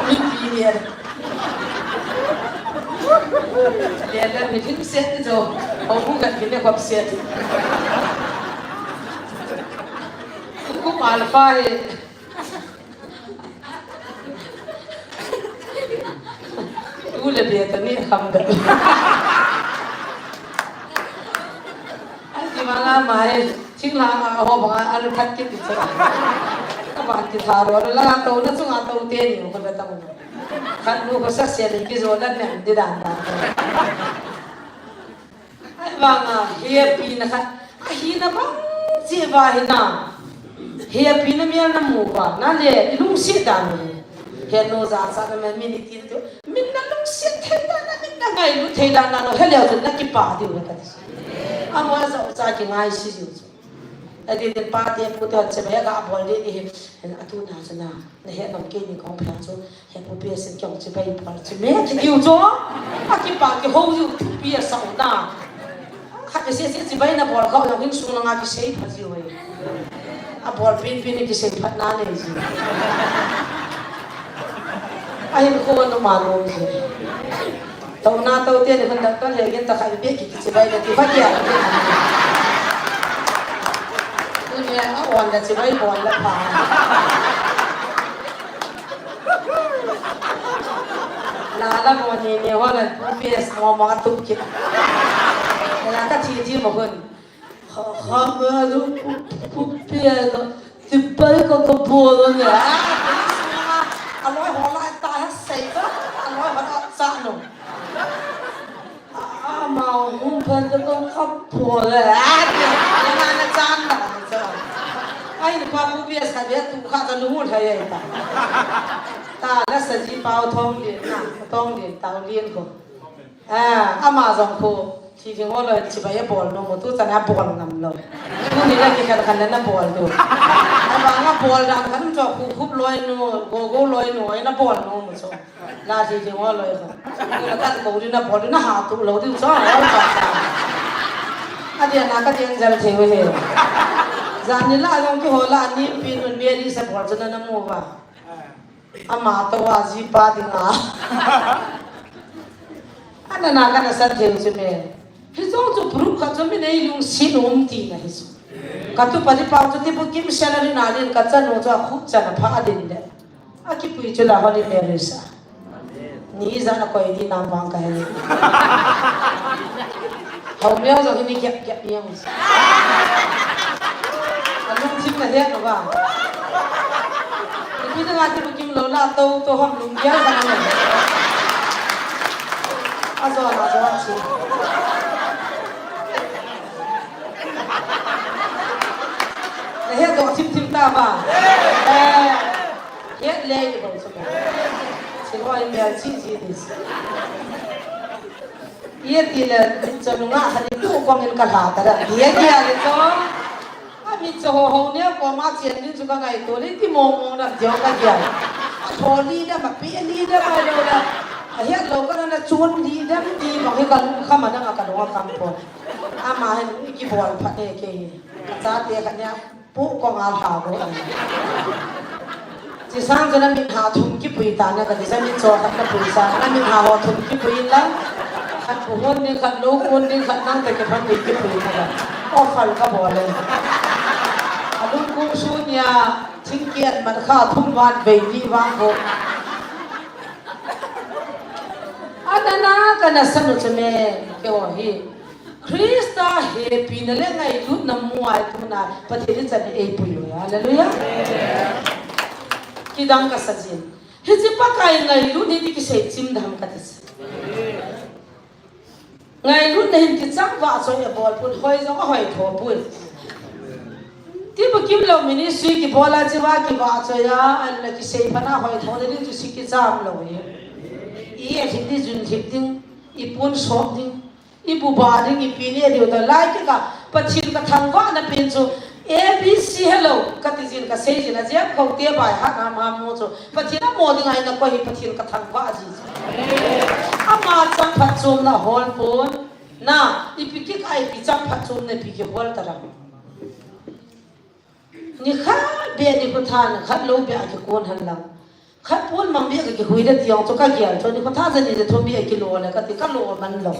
Mipi le. Le le mi thim set ni jo. Ho bu gat ki ne khop set. Ku mal fa he. Tu le be ta ni kham da. Ai, ti ma la mai, thing la, a, ho banga, a, lu khat kiti chu. Ka ban kitharo, la, la, to, na chunga to te ni, ko la ta mo. Khat nu ko sa se ni ki jo la nem di dan dan. Ai, vanga, hepina khat, ahina bang, chi va hina. Hepina mi na mu va, na le, ilungset dan ni. Henu ja sa na me mi ni tin tu. Min na lungset thei dan a, min na ngailut thei dan a, lou heleu chu na kipah diu ahi kati. Ama jong cha kingaise jiu chu. Ati tin pate pute hon chibai ga bol ding ahi. Atu na chu na, na he nom kei ni kong pha chu, he pu pi a sin kong chibai bol chu me kitiu chu. Akipah kihou jiu thupi asao na. Khat kise se chibai na bol kha jong insung langa kisei pha jiu ahi. Abol pen pen kisei phat na nei jiu. Ahin kho nu ma nom jiu. To na to te ni kan doctor he gen ta khai be ki chibai na ti pha kia. Tuni a on la chibai bol la pha. La la mo ni ni ho la pu pi es mo mo tu ki. La ka thi thi mo hun. Kha, kha, me lu pu, pu, pi ai lo. Ti pai ka ka bol lo ne. A, a loi ho lai ta ha sei ka. A loi ho ta cha no. A, a, ma hung phan ka ka ka bol le. A, ti, ti na na chan na, na chan. Ai, ni pa pu pi sa be tu kha ka lu mu thai ai ta. Ta la sa ji pao thong din na, thong din, tao din ko. A, ama jong khu, thi ding ho loi chibai abol nom u, tu chan abol ngam lou. Tuni la kikhen khen le na bol diu. Abang abol dan khan chu khu khup loi nu, go go loi nu, ai na bol nom u chu. La thi ding ho loi khan. Tu la kan ko diu na bol diu na ha tu lou diu chu. Ai pa pa. Adia na ka ding jal thei u he. Jan ni la jong kihol a ni pi nun me li sa bol chu na na mu va. Ama toh a jipa dinga. Ana na kana san thei u chu me. Hichu chu proof khat chu mi nei lungset um tina hichu. Ka tupa dipau chu tipu kim salary na lin ka chanu chu akhup chan apha din le. Akipui chu la Holy Mary sa. Ni ijat a koi di nam vang ka he. Hau miau jong hi ni giap giap miau. A lungthim na het lou va. Ipi dinga ti bukim lou la to to ham lung gial ka na. A jo na jo a chi. Na het doh thim thim ta va. Eh, het le ni bang chu. Oi, mel chi chi ni. Ye ti le, cho nunga ha ni tu kong in ka la ta da. Ye ye le cho. A mi cho ho ho ne ko ma chen ni chu ka ngai to le ti mo mo na jo ka ja. A tho ni da ma pi ni da ma lo da. A hiat lo ka na chun ni da ti ma hi ka lu kha ma da ka lo ka kam ko. Ama hin kibol phat e kei. Ka chate khat nia pu kong a lha ko. Chi sang chu na mit ha thum kipui ta na ka ti sa, mit cho khat na pui sa, na mit ha ho thum kipui la. Khat pu hon ding, khat lo kon ding, khat nang te kiphan ding kipui ta la. Offer ka bol e. A lung kung su nia, thing kian man kha thum wan vei ni vang ko. A na na ka na sa nu chu me, ke ho hi. Krista hepina le ngailutna mu a i tuna Pathen in chan eipui u. Hallelujah. Kidang ka sa jin. Hiche Pakai ngailut hi ti kisei chim dam ka ti. Ngailutna hin kichang vah choi a bol pun, hoi jong a hoi tho pun. Ti bu kim lo ministry kibol a chi va kivah choi a, an la kisei phat a hoi tho na ding chu si kicham lo hi. I e thip ding, jun thip ding, i pun sop ding. I bu ba ding, i pi ne diu ta lai kika, Pathen ka thangvah na pen chu, A B C hello, ka ti jin ka sei jin a jep kho te bai ha na ma mo chu, Pathen a mo ding ai na ko hi Pathen ka thangvah ji chu. Ama chang phat chom na hol pon, na, i pi kik ai pi chang phat chom na pi ki hol ta ra. Ni khat be ni kho than khat lo be a kikon han lang. Khat pon mang be ka kihui da tiang chu ka gial chu ni kho tha jani je thum be a kilo le ka ti ka lo man lo.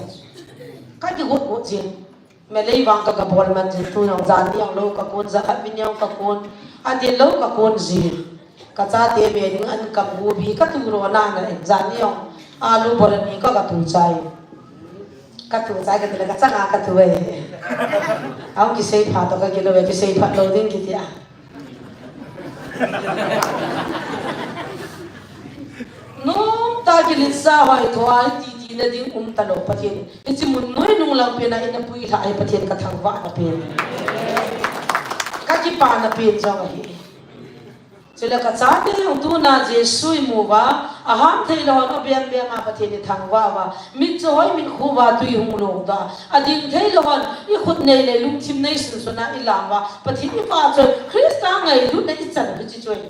Ka ti got got jin. Me lei vang ka ka bol man jin tu nong jan ni ang lo ka kon ja khat min yang ka kon. A ti lo ka kon jin. Ka chate be ding an kam gu bi ka tu ro na na em jan ni ang. Alu bol ni ka ka tu chai. Ka tu chai ka ti le ka changa ka tu e. Aung kisei pha to ka kilo e, kisei pha lo ding kiti a. Nom ta kilitsa hoi tho a, ti ti na ding um ta lo Pathen. Hiche mun noi nung lang pen a i na pui lha ai Pathen ka thangvah na pen. Ka kipa na pen jong ahi. Chule ka chate jong tuna Jesu i mu uva, a ham thei lou hon a bem bem a Pathen i thangvah uva, mit cho hoi mit khu uva tui hung lou da. A ding thei lou hon, i khut nei le lungthim nei sun sun a i lam uva, Pathen i vahchoi, Christa ngailutna i chan u hiche chu ahi.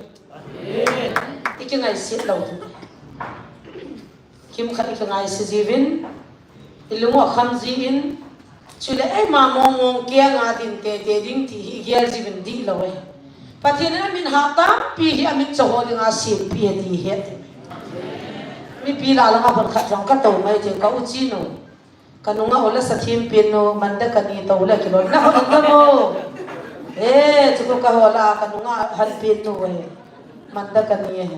I kingaiset lou tu. Kim khat i kingaise jiuvin, i lung u akham jin, chule eima mong mong kiang a din tete ding ti hi i gel jiuvin dih lou e. Pathen in amin hah tampi hi amin cho ho dinga sempi e ti het. Mipi la langa hon khat jong ka tou mai ti ka u chi nu. Ka nunga u la sa thim pen nu, man da ka ni tou le kilon na hon ka mo. E, chu ko ka ho la ka nunga han pen nu e. Man da ka ni e.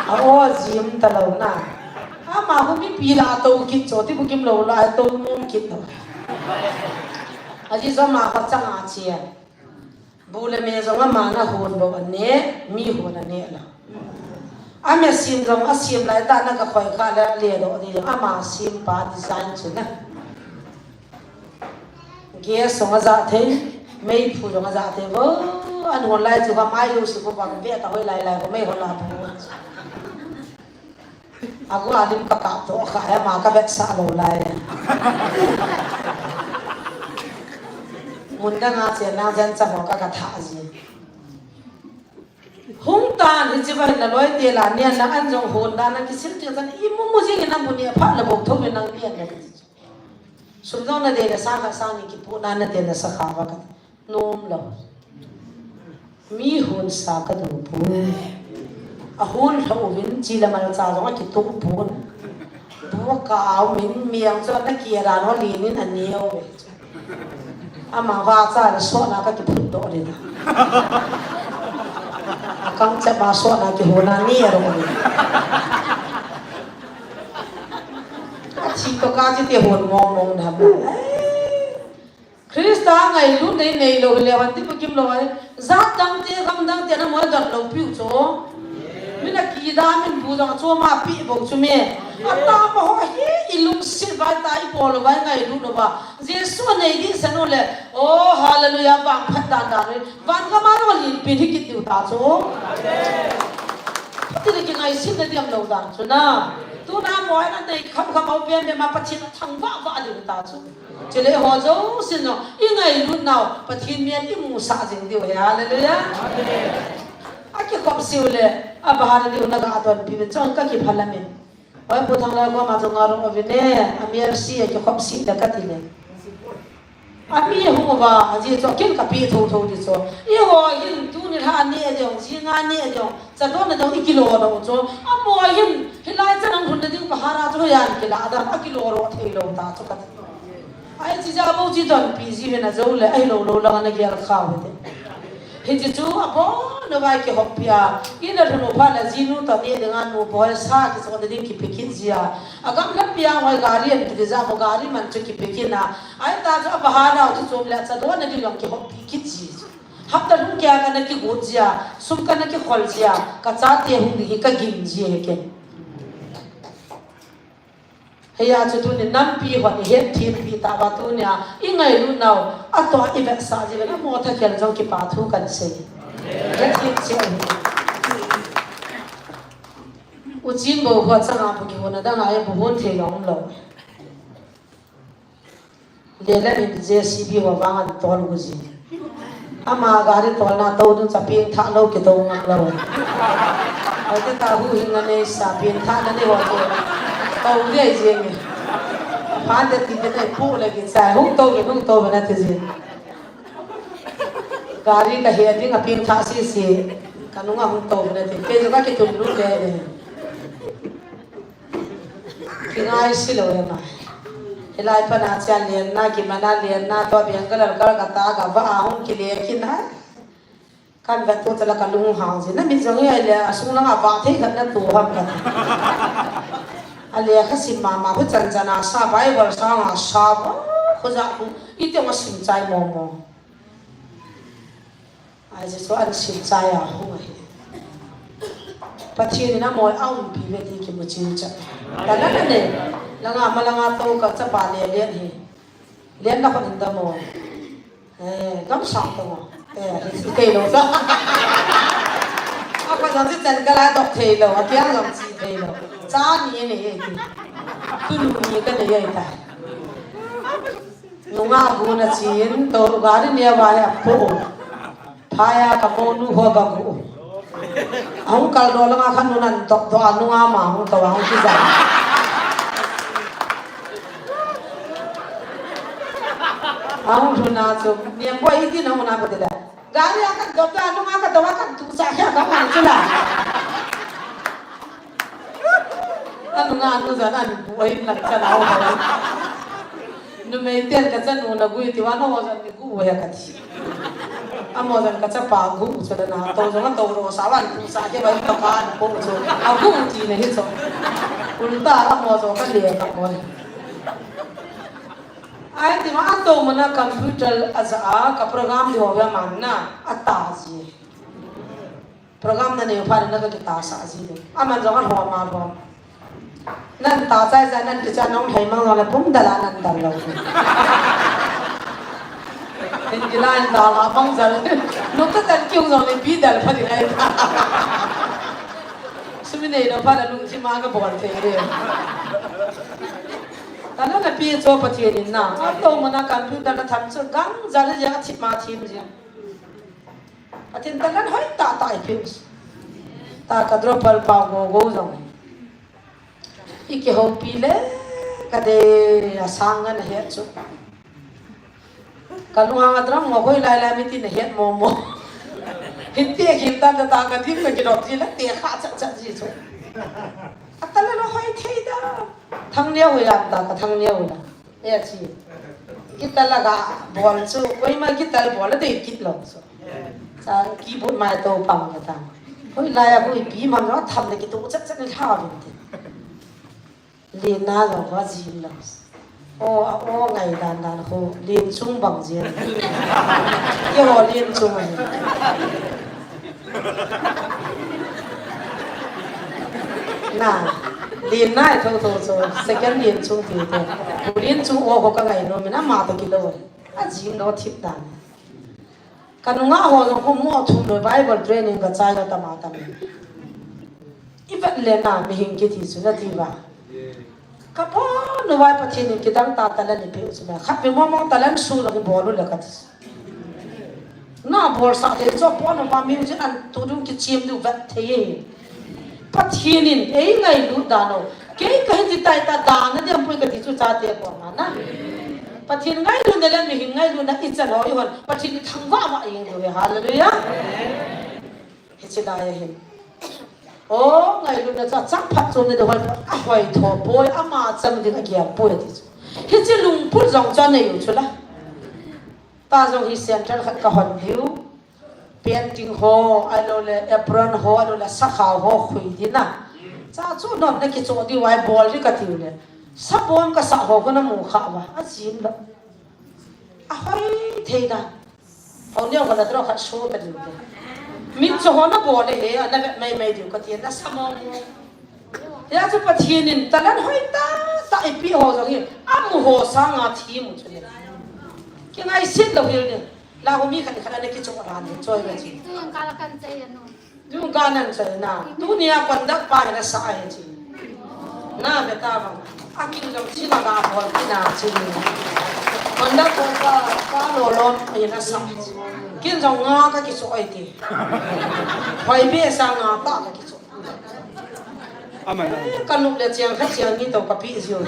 A o jim ta lou na. Ama hu mipi la tou kit cho ti bu kim lou la tou nom kit lou. A ji jo ma ka chang a chi e. Bu le me jong ama na hon bou a ne, mi hon a ne la. A me sim jong a sim lai ta na ka khoi kha le le do di jong ama sim pa design chu na. Gas jong a ja thei, mei phu jong a ja thei vo, an hon lai chu ka mai lu si ko bang be ta hoi lai lai ko mei hon la phu. Agu alim ka kap to kha, ama ka vetsah lou lai. Mun dang a chen nang jen cha ho ka ka tha ji. Hung tan hiche va hin na loi te la nian na an jong hon dan na kisil ti tan i mu mu jing na mu ni pha la bok tho me nang nian na. Sum jong na de na sa kha sa ni kipu na na de na sa kha va ka. Nom lou. Mi hon sa ka du pon. A hon lhou vin chi le mal cha jong a kituh pon. Bu ka au min miang chu na ki ra no li nin a neo ve. Ama va cha le so na ka kiphut do le na. A kang cha ma so na ki hon a ni ro ni. A chi to ka chi te hon mong mong na. Christa ngailut nei nei lou le van ti pa kim lou ai. Jat dang te, gam dang te na moi dot lou piu cho. Min a ki da min bu dang cho ma pi bou chu me. A ta pa ho hi i lungset vai ta i bol vai ngailut lou va. Jesu nei di sa no le. Oh, hallelujah, vang phat dan dan. Van ka ma lo lin pin hi kit diu ta cho. Ti le kingaisih na diam lo dan chu na. Tuna mo na nei kham kham au pian be ma Pathen thangvah vah ding ta chu. Chule ho jousen jong i ngailut nau Pathen min i musah jing diu ahi. Hallelujah. Akikhop sih u le, abahar diu na ga donpi ve chong ka kiphalam e. Oi, Pu Thanglal koma jong ngarung uvin e, a mercy akikhop sih le kati le. Ami hung uva, ajeh chu ken kapi thotho ti chu. Eiho hin tuni lha neh ding, jing a neh ding, chadon na ding i kilo lou chu. Amaho hin, hilai chan ahung lhun na ding pahara chu hoiya ana kila dam, akilo lou thei lou ta chu kati. Ai, chi ja bo chi donpi ji hin ajou le, ahilou lou lang ana gel khau hite. Hiche chu abon uva kihoupi a, in alhun u phat le jinu toh neh ding a nu boi sa kichon na ding kipe kit ji a. Agam lampi a hung gari ana pe ti ja mo gari man chu kipe kit na. Ai ta chu abahar nau chu chom le chadon na ding jong kihoupi kit ji chu. Hapta lhung keiya kana kigot ji a, sum kana kikhol ji a, kachate hung ding hi kagim ji ahi ken. Hiya chu tuni nampi hon i hetthem pi tauva tunia i ngailut nau, atoh i vetsah ji uvin, amaho thakhel jong kipa thu kan sei. Hetthem cheh ahi. U Chinbo kho changa bu kihon a dang a bu hon thei lou umlou. Lele min J C B ho vang an tol gu ji. Ama gari tolna tou ding cha pengthah lou kitou ngam lou. Hoite ta huhhingna neisa pengthahna nei ho chu. Tou dei jeng e. Phat te ti te nei pu le kichai hung tou ve hung tou ve nati jin. Gari kahe ding a pengthah sese. Kanunga hung tou ve nati. Kei jong kakitun lut le le. Kingaisih lou e ma. Hilai pana chia lenna, kimana lenna, tua Bangalore kal kata kava a hung kile kit na. Kan vet tu chala kalung hang ji. Namit jong hi ahile, asung langa vah thei khat natoh ham kati. Alekha sim mama, khu chan chan a sa, Bible sang a sa, khu ja khu, iti ma sim chai mo mo. Ai, Jesu an sim chai a hung ahi. Pathen in amaho aumpi ve ti kimu chin cha. Langa, langa, langa to ka chapa le len hi. Len na khon in da mo. Eh, gam sang to mo. Eh, hi thei lou sa. Apa jong si chan ka la dok thei lou, akiang jong si thei lou. Cha ni ni e ti. Tunu ni ka nei e ta. Nunga gu na chin, to gari neo a he po. Phai a ka monu ho ka gu. Ahung kal do langa khan nun an tok do a nunga ma hung to a hung kija. Ahung lhun a chu, niam boi iti na hung na ko ti le. Gari a kan dop da, nunga ka dop a kan tu sa kya ka man chu la. Anunga anu jan an bu ai lang cha lau ha. Numei ten ka chanu na gui ti va no jan ni gu ya ka ti. Amo jan ka chapa gu chu la na to jong to ro sa van tu sa ke vai to ka ko chu. A gu ti na hi chu. Ulta amo jong ka le ka ko. Ai ti ma a to mana computer a ja a ka program di ho ya man na a ta ji. Program na neo phat na ka kitahsa ji de. Aman jong a lhom a lhom. Nan ta chai chai nan ti cha nong hei mang jong le pum dal a nan dal lou. Hin kila in dal a bang jal. Nong ta dal kiu jong le bi dal phat i ai. Sumi nei lou phat a lungthim a ka bol thei de. Tana na pi cho Pathen in na. A to mana computer na tham chu gang jal le jeng a thim a thim jeng. Pathen talan hoi tah tah i peh u. Ta ka drop pal pau go go jong. I kihoupi le ka dei a sang ngan a het chu. Ka lunga nga dram ngo hoi lai lai mi tin a het mo mo. Hin te khim ta ta ka dim ka kidop ji la te kha chat chat ji chu. A talan hoi thei da. Thang neo hoi an ta ka thang neo hoi la. E chi. Guitar la ga bol chu, koima guitar bol la dei kit lou chu. Sa keyboard mai to pang la ta. Hoi lai a hoi pi man lo tham le kitu chat chat ni tha vin ti. Lin na lo ho jin lo. O a o ngai dan dan ho lin chung bang jin. Keiho lin chung ai. Na, lin nai tho tho chu, second lin chung ti te. Lin chung o ho ka ngai nom in ama to kilo. A jing lo thip dan. Ka nunga ho jong khu mo thum lo Bible training ka chai lo tama tama. vet le na, mihing kiti chu nati ba. Ka pon uva Pathen in kidang tah talent eipeh u chu na. Khat vei mong mong talent su lo bol u le kati. Na bolsah thei chu pon uva music an tu dung kichem diu vet thei e. Pathen in eingailut dan u. Kei kahi ti tai ta dan na diam pui kati chu chate koma na. Pathen ngailutna le mihing ngailutna ichan ho ihon. Pathen ithangvah vah jeng diu ahi. Hallelujah. Hiche lai ahin. O, ngailutna chu achang phatchomna ding hoi, ahoi tho poi, ama chang ding agel poi ati chu. Hiche lungput jong chu anei u chu la. Ta jong hi central khat kahon diu. Painting ho, ahilou le apron ho, ahilou le sakhao ho khui ding na. Cha chu nop na kichoh diu ahi bol ding kati u le. Sabon kasah ho khu namu kha uva, ajim lou. Ahoi thei dan. Hou neo khat la tro khat so ta diu te. Mitcho ho nabol le he, ana vet mai mai diu kati, nasa mong mong. Hijeh chun Pathen in talent hoi tah tah eipeh ho jong hi, amu ho sanga thi mu chu le. Kingaiset lou hel ding. La ho mi khat khat ana kichoh dan hi, choi ve chi. Tu jong ka la kan chai anu. Tu jong ka nan chai na. Tunia conduct pa hi nasa ahi chi. Na ve ta vang. Akin jong chi la ga bol pi na chi. Conduct pa, pa lolom hi nasa. Kin jong nga kakichoh ahi ti. Hoi be sa nga tah kakichoh. Aman. Eh, ka nup le chiang khat chiang ni to ka pi jiu.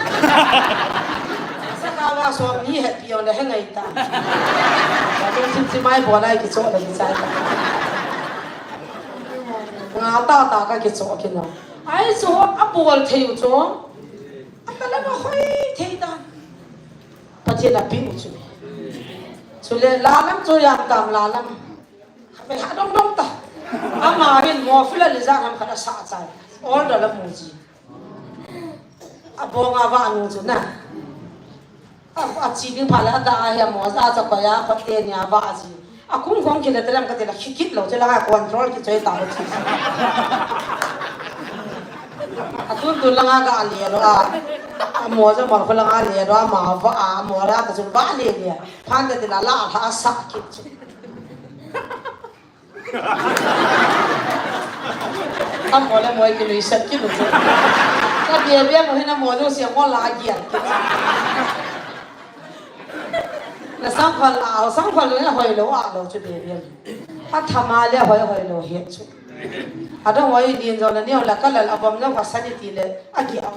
Saka va som ni he pi on le he ngai ta. Ka ding thim thim mai bol ai kichoh le kichai ta. Nga tah tah kakichoh kit no. Ai chu abol thei u chu. Ata la na hoi thei dan. Pathen in apeh u chu. Chule la lam chu jam tam la lam. Khatvei ha dong dong ta. Ama hin mo fila le jat ham khat asa chai. Order la mu ji. Abong ava nu chu na. A, achi ding phat le ada ahi mo ja cha ko ya khote ni ava ji. Akum khong kile te lam kati la khikit lou che la control kichoi ta lou chi. Atun tun la nga ga le lou a. Amo ja mo khu la nga le lou a ma va a mo la ta chu va le le. Phan te la la tha sa kit chu. Amo le mo kinuisat kit u chu. Ka bia bia mo hina mo lu sia mo la gial kit. Na sangkhol a, sangkhol le hoi lou a lou chu bia bia. Athama le hoi hoi lou hi chu. Adong hoi din jong na ni la ka lal abom jong ka sani ti le a gial.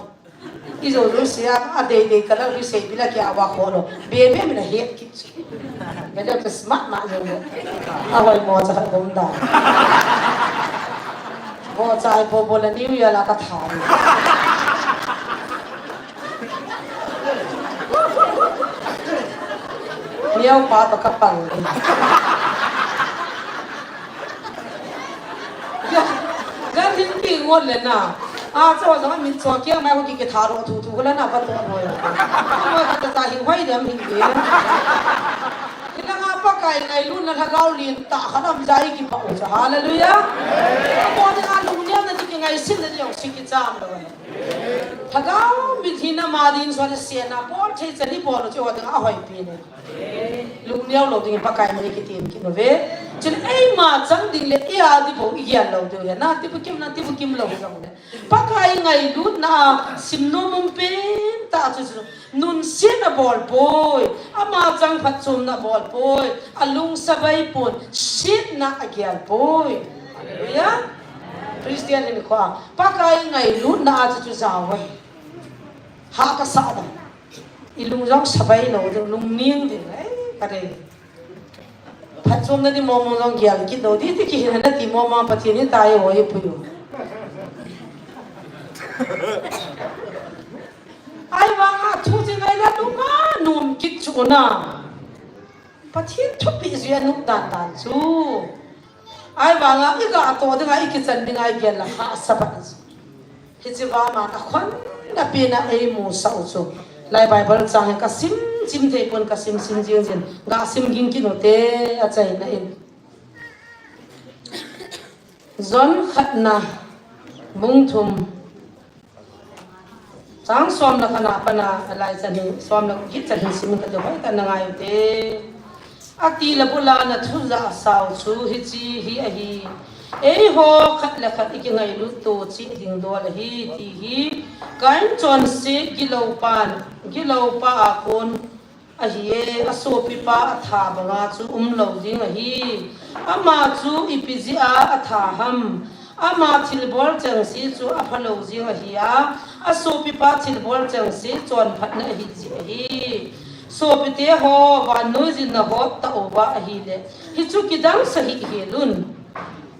Ijo lu sia, adei dei ka la lu sei bila kia wa kho lo. Bia bia mi na het kit. Bia bia smart ma jong lo. Ahoi mo cha khat bom da. Mo cha ai po bo la New Year la ka tha. Niau pa to ka pang. Gan hin ki ngot le na. A, cho jong min cho kia mai ko ki ki tharo thu thu ko la na ba to noi. Ko ta ta hin hoi dem hin ki. Ina nga Pakai ngailutna lhagao lentah khat um jeh a i kipah u chu. Hallelujah. Ko ni nga lungniamna ti kingaisetna ti jong si kicham lou. Lhagao mitlhi na ma din so le se na bol thei chan i bol u chu ho ding a hoi pi ne. Lungneo lou ding Pakai min i kitem kit uve. Chule eima chang ding le i a di bou i gel lou diu ahi. Na ti bukim na ti bukim lou jong le. Pakai ngailutna a sim nom um pen tah chu chu. Nunsiatna bol poi. Ama chang phatchomna bol poi. A lung sabai pon. Siatna a gel poi. Hallelujah. Christian hinkho a Pakai ngailutna a chu chu jao uve. Ha ka sa da. I lung jong sabai lou ding, lungning ding, eh, ka dei. Phatchomna di mong mong jong gel kit lou di, ti kihin na ti mong mong Pathen hi tai ho hi pui u. Ahivanga thu chi ngai la lung a nom kit chu na. Pathen thupeh jui a nop dan dan chu. Ahivanga i ga toh dinga i kichan dinga i gel la hahsa phat. Hiche va man a khon na pen a eimusah u chu. Lai Bible chang hi ka sim sim thei pon ka sim sim jing jin. Ga sim ging kit u te achaina in. John khatna bung thum. Chang som le khatna a pat a lai chan hi, som le get chan hi sim ka ti hoi ta na ngai u te. Ati le bula na thu ja sao chu hiche hi ahi. Eiho khat le khat ikingailut to cheh ding dol ahi ti hi, Kain chonset gilou pan, gilou pa a kon ahi e, asopipa atha banga chu umlou ding ahi. Ama chu ipi jeh a atha ham? Ama thilbol chengse chu aphalou jeng ahi a, asopipa thilbol chengse chonphatna ahi jeh ahi. Sopite ho, vannoi jin nahot tauva ahile, hichu kidang sah hih hel un.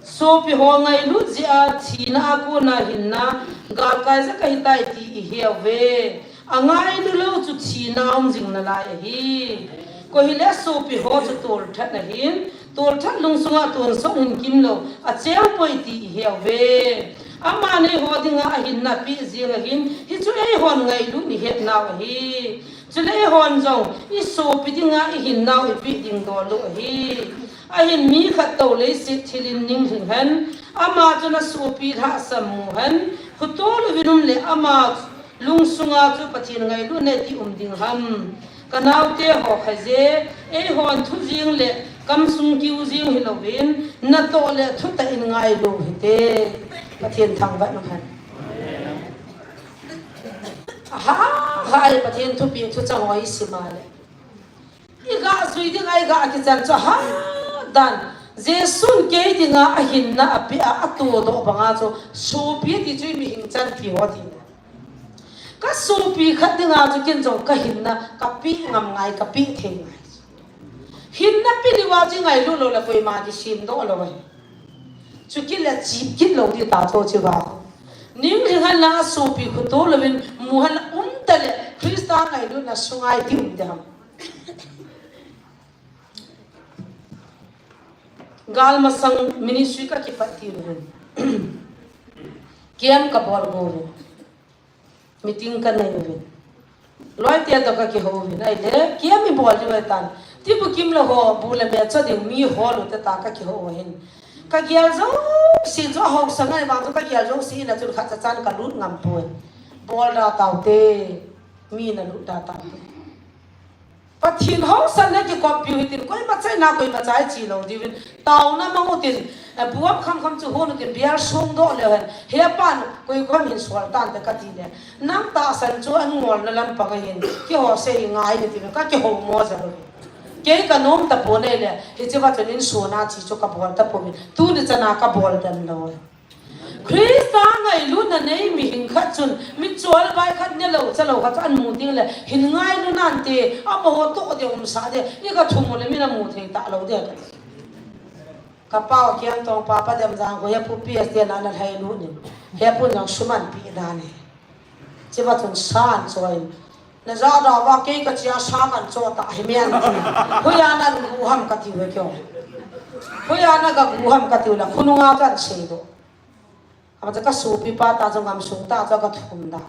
Sopi ho ngailut jeh a thina a kona hinna galkai jeh kahitai ti iheuve. Angailulou chu thina um jing nalai ahi. Koi hile sopi ho chu tolthat ahin, tolthat lungsunga tonsot hin kimlou acheng poi ti iheuve. Aman eiho dinga ahinna peh jeng ahin, hichu eihon ngailut ihetnau ahi. Chule eihon jong isopi dinga ihinnau ipeh ding dol u ahi. Ahin mi khat tou leiset thilin ninglhing hen, ama chun asopi lhahsam mu hen, khutol uvin um le ama lungsunga chu Pathen ngailutna iti um ding ham? Kanaote ho khaije, eihon thu jeng le kamsung kiu jeng hilouvin, natoh le thutah in ngailu hite. Pathen thangvah in um hen. Aha, hai Pathen thupeh thuchang ho isim a le, iga jui dinga iga kichan chu ahadan, Jesun kei dinga ahinna apeh a, atodoh banga chu sopi ti chu mihing chanpi ho ti. Kasopi khat dinga chu ken jong kahinna kapeh ngam ngai, kapeh thei ngai. Hinna peh diuva chu ngailu lou le koima kisemdoh lou ahi. Chukit le chip kit lou ding ta chu chiuva. Ninglhing hen lang asopi khutol uvin mu hen, umta le Christa ngailutna sunga iti um ding ham? Gal masang ministry kakipat tiu hin, camp kabol go uvin, meeting kanei uvin, loite toh kakihou uvin, ahile camp ibol diu ahitan, Tibukim le ho bu le me cho ding mi hol u te ta kakihou u ahin, kagel jouse chu ahaosa ngai vang chu kagel jouse in a chun khatcha chan kalut ngam poi. Bol da taute, mi nalut da taute. Pathen haosanna kikoppiu hitin, koima chaina koima chai chi lou diuvin, taona mang utin, eh, buam khamkham chu hon utin, bial songdoh leu hen, hepan koi kom hin sol tante kati le, nang tahsan chu angolna lampang ahin, keiho sei ngai le tin, kakihou mo jal uvin. Kei kanom tapon ahile, hicheva chun insung a chi chu kabol tapouvin, tuni chana kabol den lou. Christa ngailutna nei mihing khat chun, michol vai khat nelou chalou khat chu amu ding le, hin ngailu nante, amaho toh ding umsah ding, ika thum u le min amu thei talou ding. Kapao kiang tong papa dem jang ko hepu P S T na na lhailu nin, hepu jang suman pi dan e. Chiva chun san choi. Najah dauva kei kachea sa kahin cho ta hi men ti. Hoiya nagu ham kati uve keiho. Hoiya nagagu ham kati u le khonunga kahin seidoh. Amacha kasopipa ta chu ngamsung ta chu kathum dan.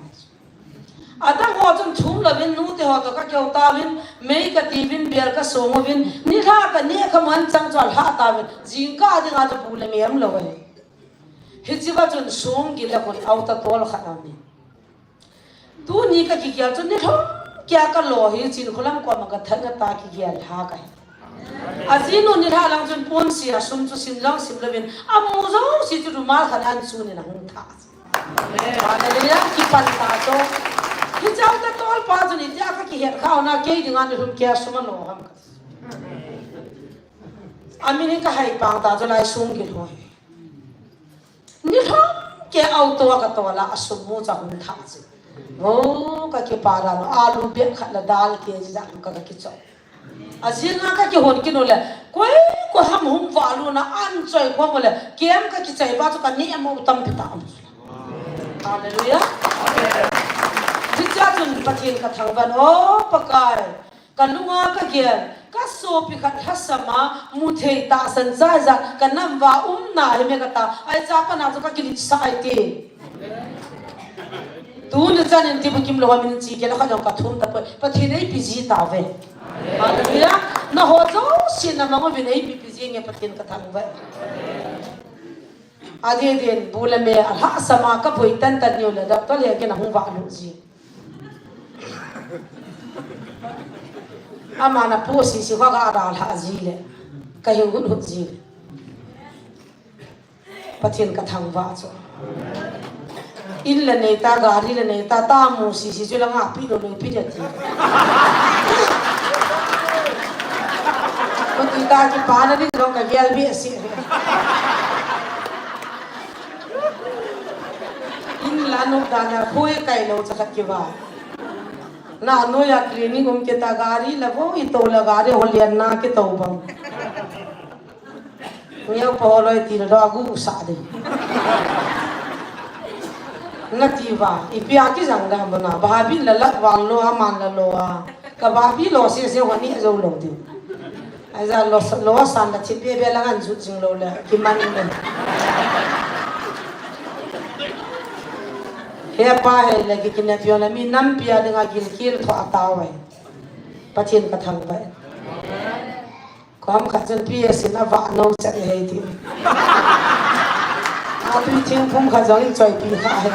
Adang ho chun thum louvin nute ho toh kakihou tauvin, mei katiuvin, bial kasong uvin, nilhah kaneh kha man chang chu alhah tauvin, jingkah dinga chu bu le me umlou ahi. Hichiva chun song gil le khun auta tol khat aum in. Tuni kakigel chu nilhum keiya kalo hi Chinkholam koma kathat ngata kigel lha kahi. Ajinu nilhah lang chun ponsi a sum chu sim lang sim louvin, amu jouse chu rumal khat a ahin chun in ahung thah. Hallelujah, kipan ta chu. Hiche auta tolpa chun itia kakihet kha u na, kei dinga nilhum keiya sum alo ham kati. Amin hi kahai pang ta chu lai song gil ho hi. Nilhum keiya auto a katol a, asum mu chu ahung thah chu. O, kakipah dan u, alu bag khat le dal K G jat ka, kakichoi. Ajinga kakihon kit u le, koi, koi ham hung valut na, ahin choi khom u le, camp kakichai uva chu kaneh mo tampi tah um. Hallelujah. Hichea chun Pathen kathangvah in, O Pakai, kalunga kagel, kasopi khat lhasam a, muthei tahsan chai jat, kanam uva umna hi me kata, ahi chapa na chu kakiletsah ahi ti. Tuni chan in Tibukim lou a min chi kei le khat jong kathum tapoi, Pathen in eipe ji tauve. Hallelujah. Nangho jouse namang uvin eipe pe ji nge Pathen kathangvah. Adeh din, bu le me alhahsam a kaboi tantan niu le, doctor le kin ahung valut ji. Ama na pu sisi kho ka ada lha ji le, kahin gun hut ji le. Pathen ka thangvah chu. In la nei ta, gari la nei ta, ta mu sisi chu la nga pi lo lo pi de ti. Ko tu ta kipana ding jong ka gel behseh. In la nu ta na khoi kai lo cha khat kivah. Na noiya clinic um kit a gari la vo i to la gari ho lian na kito bang. Neo pa holoi ti la do agu sa de. Na ti va, ipi a kijang da bana, ba bi la la wan lo a man la lo a. Ka ba bi lo se se wa ni zo lo de. Ai za lo sa, lo san la thi be be la ngan zu jing lo le, ki man le. He pa he le ki kinep yo na mi nampi a ding a gilkel tho a tao vai. Pathen ka thangvah e. Kom khat chun P S in a vah no chat e hei ti. A tui thingphung khat jong in choipi kha he.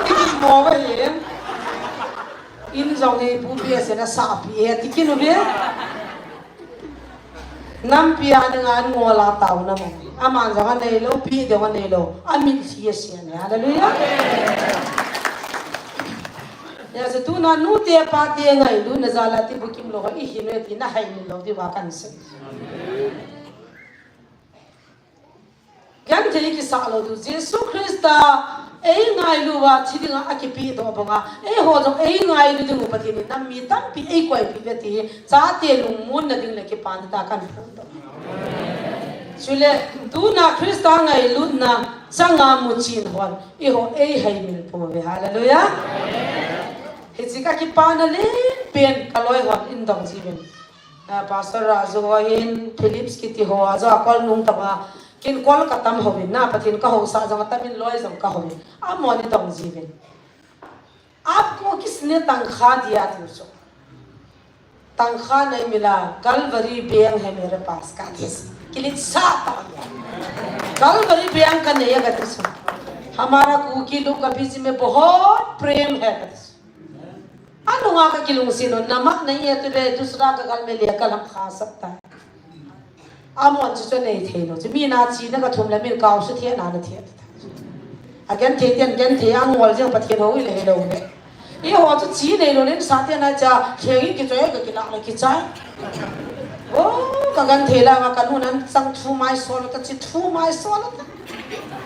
Ti ki mo va hi. In jong hei pu P S in a sa pi he ti ki nu ve. Nampi a ding a an ngol a tao na mo. Aman jong a nei lo, pi ding a nei lo. A min si a sian. Hallelujah. Ya, se tu na nu te pa te ngailutna jal a ti bukim lo, i hin ve ti na hai min lo ti va kan sei. Genthei kisah lo tu Jesu Christa ei ngailu va thi dinga a kipe doh banga, eiho jong ei ngailu ding u Pathen in nam mi tampi ei koipi ve ti hi, chate lungmonna ding le kipana ta kan phon doh. Chule, tuna Christa ngailutna changa muchin hon, eiho ei haimil pouve. Hallelujah. Hiche ka kipana len pen ka loi hon in dong jiuvin. Ah, Pastor Raju ho hin, Phillips kiti ho, ajo a kol nung tama, kin kol ka tam hovin na, Pathen ka housah jong a tamin loi jong ka hovin. Amon i dong jiuvin. आपको किसने तनख्वाह दिया tiu chu. तनख्वाह नहीं मिला, Calvary bank है मेरे पास, कहा थे। Kilit sa ta. Calvary bank का नहीं है, कहा थे। हमारा कुकी लोग के बीच में बहुत प्रेम है, कहा थे। Anunga ka kilungset u, नमक नहीं है तो बे दूसरा का घर में लेकर हम खा सकता है। Amon chu chu nei thei lo. Chu mi na chi na ka thum le min kau su thia na na thia. A genthei ten genthei a ngol jeng Pathen hou le hei lo le. Eiho chu chi nei lo len sa te na cha, theng in kichoi ka kila le kichai. Oh, ka genthei la ma ka nu nan chang thu mai so lo ta chi thu mai so lo ta.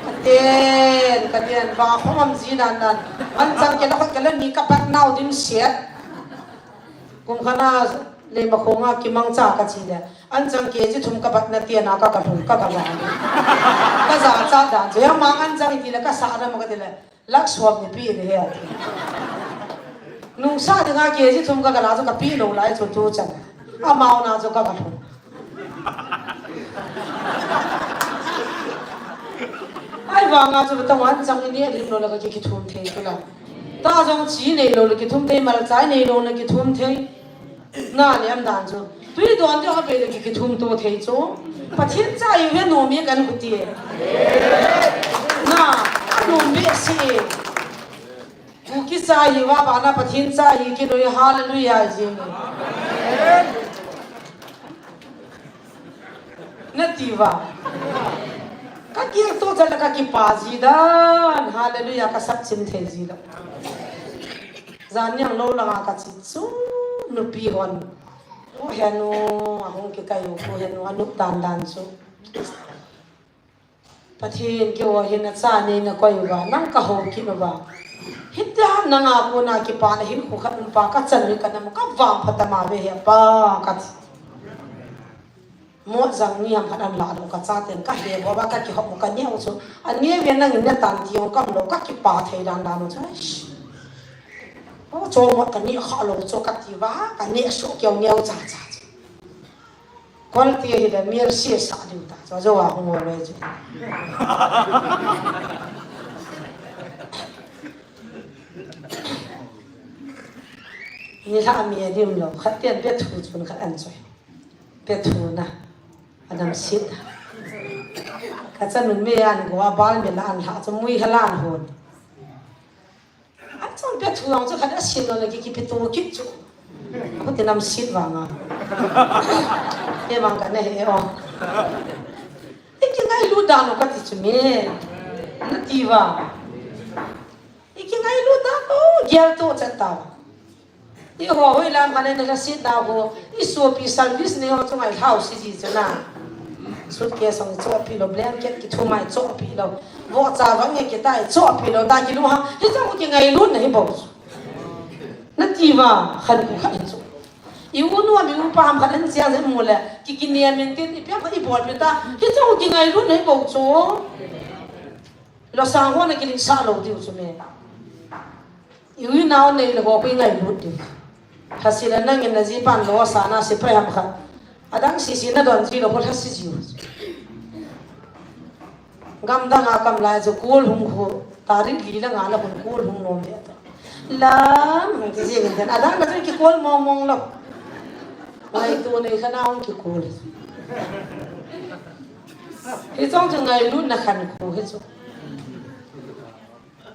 Ka ten, ka ten, ba khom am ji nan nan. An chang ke la khot ke la ni ka pat nau dim siat. Kum khana le ma khonga kimang cha ka chi le. An chang ke ji thum ka bat na te na ka ka thum ka ka ja. Ka ja cha dan. Chu ya mang an chang ti le ka sa na ma ka ti le. Lak suam ni pi ni he. Nung sa ni nga ke ji thum ka ka la chu ka pi lo lai chu tu chan. Amau na chu ka ka thum. Ai vanga chu ta wan chang ni lim lo la ka ki, kithum thei tu la. Ta jong chi nei lo la kithum thei, mal chai nei lo la kithum thei. Na ni am dan chu. Tui don de ha be la ki, kithum to thei chu. Pathen cha i ve no mi kan ku ti. Na, no mi si. Kuki cha hi va ba na Pathen cha hi ki noi hallelujah ji. Na ti va. Ka kil to cha la ka kipa ji dan. Hallelujah ka sap chin thei ji la. Jan niang lo la nga ka chi chu nupi hon. Ko henu ahung ki kai u ko henu anu dan dan chu. Pathen keiho hin acha nei na koi uva, nang ka hou kit uva. Hitia nanga kona kipana hinkho khat um pa ka chan ri ka nam ka vangphat ama ve he pa ka ti. Mot jang ni ham khat an la lo ka chaten ka he bo ba ka kihop u ka neu chu. An neu ve nangin na tan ti u kam lo ka kipa thei dan dan u chu. Eish. O cho mot ka ni kha lo chu ka ti va ka ne so keu neu cha cha chu. Kol ti hi da mir si sa ding ta. Cho jo wa hung wa le chu. Ni la mi dim lo. Khat ten pe thu chun khat an choi. Pe thu na. Adam sit. Ka chan nun me an go a bal me la an la chu mui ha lan hon. An chang pe thu ang chu khat a sin lo le ki, ki pe tu kit chu. Ko ti nam sit vanga. Kei vang kana he o. Ikingailut dan u kati chu me. Nati uva. Ikingailut dan u, gel to chat tau. Eiho hoilam khat in lhasetna ho, isopi service nei ho chunga ilhau si ji chu na. Suitcase hung chohpi lou, blanket kithum a ichohpi lou. Vohcha vang nge kita ichohpi lou, ta kilunghang, hichu kingailutna hi bou. Nati uva, khankho khat hi chu. I u nu a mi u pa ham khat in chia jeng mu le, ki kinem in tin, ipi ham khat ibol pi ta, hichu kingailutna hi bou chu. Losang ho na kilhinsah lou diu chu me. I u i nao nei le ho kingailutna. Lhase le nangin najipan losang na sepai ham khat. Adang sese nadon ji lou ho lhase jiu. Gamdang a kam lai chu kol hung khu. Tarik li le nga la hun kol hung nom ve ta. Lam hung ti jing in tin. Adang na chu kikol mong mong lou. Ngaito nei kha na hung kikol. Hichu chu ngailutna khankho hichu.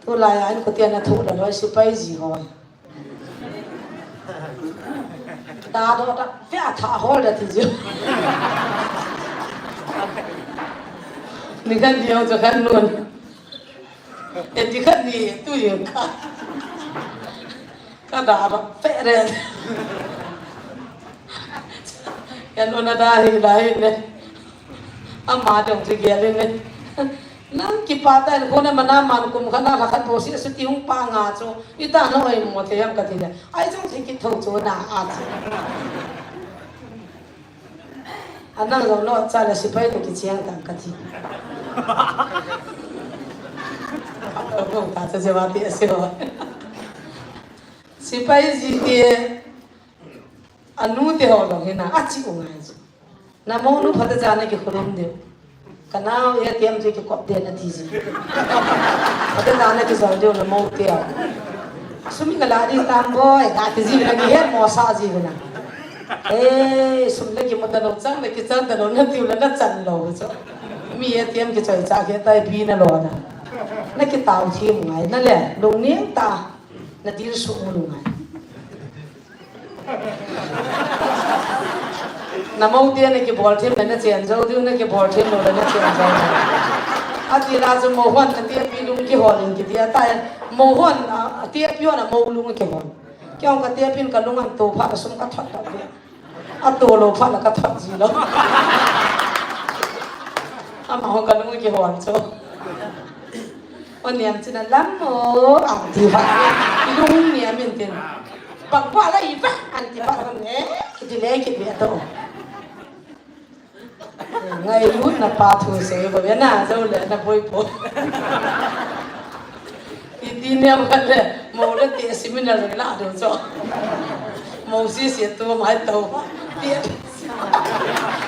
Tulai a in kote na thu la loi sepai ji ho. Ta do ta, fe a tha hol da ti ji. Ni khan diang cho khan nun. E ti khan ni tu yin ka. Ka da ba, fe re. Yan ona da hi la hi ne. Ama dong ti gel ne. Nang kipah tah in kona mana man kum khat na lha khat bou si asuti hung pa nga chu. Ita na oi mo thei ham kati le. Ai chung thei kit tho chu na a chu. Anang jong lo cha le sepai le kicheng tang kati. Ko ta cha je wa ti ase ho. Sepai ji ti anu te ho lo hi na a chi u ngai chu. Na mounu phatechan a kikhulum diu. Ka nao A T M chu kikop den ati ji. Phatechan a kijol diu na mou te a. Sum ka la di tam boi, ka ti ji na kihet mo sa ji na. Eh, sum le kimu ta lou, chang le kichang ta lou, na tiu le na chan lou chu. Mi A T M kichoi cha ke tai pi na lou na. Na kitao thi mu ngai, na le, lungning ta, na dil su mu lou ngai. Na mou te na kibol them le na chen jou diu, na kibol them lou le na chen jou. Ati la chu mou hon na te pi lung kihol in kiti a tai. Mou hon, a, a te pi hon a mou lung kihol. Kei hon ka te pin ka lung an to pha ka sum ka thot ka ve. A to lou pha la ka thot ji lou. Ama hon ka lung kihol chu. O niam china lam mo, ang ti va. I lung niam in tin. Bang va la i va, ang ti va ne. Kiti le kiti a to. Ngailutna pa thu sei bou ve na, jou le na boi po. Iti niam khat le, mou le te seminar la do cho. Mou si si tu mai to. Te.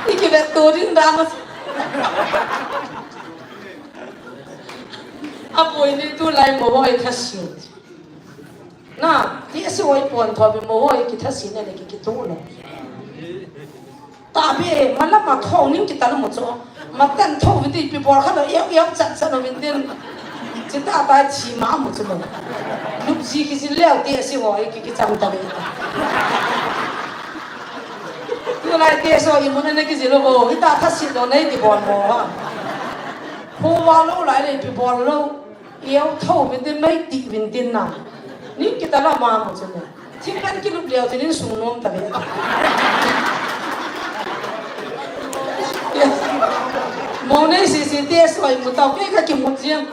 I ki ve tu din da ma. A poi ni tulai mou hoi kha si. Na, ti si hoi pon tho bi mou hoi ki tha si ne le ki ki tu le. Ta bi, ma la ma tho ning ki ta lu mo cho. Ma tan tho vi ti pi bol kha lo, yau, yau chan chan lo vin tin. Chi ta ta chi ma mo cho lo. Lup ji ki ji leo ti si hoi ki ki cham ta vi. Tulai te so i mun na ki ji lou bo, i ta kha si lou nei ti bon mo ha. Ho wa lou lai le pi bon lou. Iau tho vin tin mai ti vin tin na. Ni ki ta la ma mo chu ne. Thim kan ki lup leo tin sung nom ta ve. Mo nei si si te so i mu tau ke ka ki mu jiang.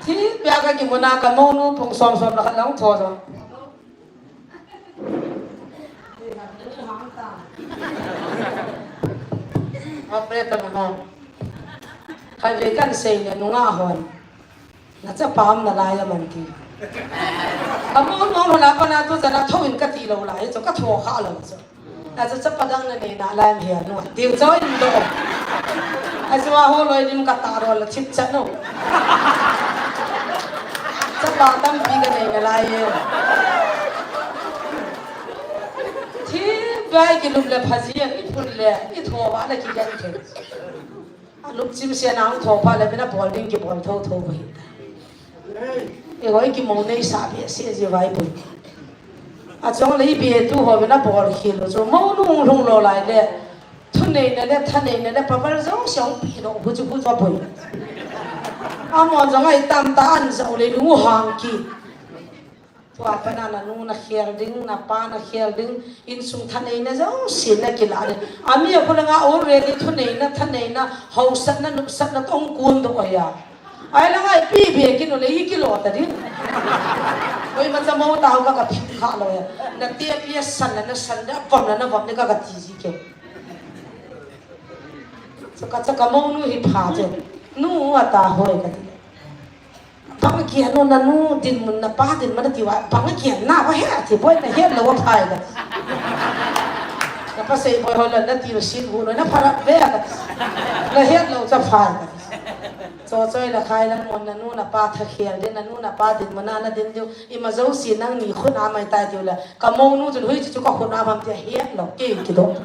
Thi pia ka ki mu na ka mo nu pung som som la ka long tho so. Operator mo. Khai ve kan sei le nunga hon. Na chapa um nalai a man ti. Ka mo no la pa na tu cha na tho in ka ti lou lai chu ka tho kha lou chu. Na chu chapa dang na nei nalai mi a nu. Ti cho in do. A chu a ho loi dim ka ta ro la chip cha no. Chapa tam pi ka nei nalai e. Thi bai ki lup le pha ji a i phun le i tho va le ki gan the. A lup chim se na hung tho pha le mi na bol ding ki bol tho tho hi. E hoi ki mo nei sa be se ji vai bu. A chong le i be tu ho mi na bol khi lo chu mo nu lung lo lai le. Thuneina le thaneina le power jouse ahung peh doh, huchu huchu aboi. Amahon jong ahi tam ta an jao le nu hang kit. Tua pana nanu nakhel ding, napa nakhel ding, insung thaneina jouse nakilah ding. Ami a khu langa already thuneina, thaneina, hausatna, nopsatna toh hung kun doh ahi a. Ahi langa ipi beh kit u le ikilo ta ding. Koima cha mo tah u ka, ka phi kha lou ahi. Nate pi a san la nasan le, avom la navom le ka, kati ji kei. Chu ka, chu ka mounu hi pha chu. Nu ata hoi kati. Bang a kian nu, nanu dinmun, napa dinmun nati uva, bang a kian na uva he ati, boi nahet lou aphai kati. Napa sei boi hoi la nati uva sin gu no, napha ra ve kati. Nahet lou chu aphai kati. Cho choi la khai la mon, nanu napa thakhel ding, nanu napa dinmun a nadin diu, ima jouse nangni khut a mai tai tiu la. Ka mounu chun hui chu chu ka khut a ham ti ahet lou, kei kidoh.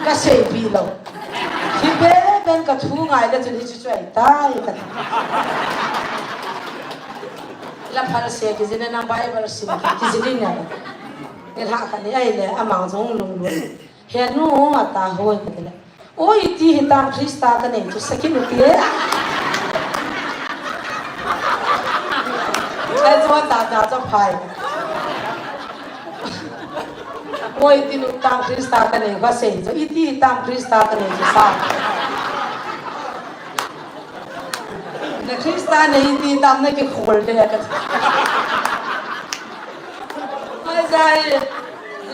Ka seipeh lou. Hi be ben ka thu ngai le chun hi chu chu ahi tai ka. La phal se kiji ne nang Bible sim kiji ding ne. Ni la ka ni ai le amang jong lunglut. He nu ata hoi ka le. Oi, iti hitam Krista kanei chu, sakit u ti e. Ai chu ata ta chu phai. Oi, iti hitam Krista kanei, ka sei chu, iti hitam Krista kanei chu sa. Na Krista nei iti hitam nakikhol le ka. Ai jai.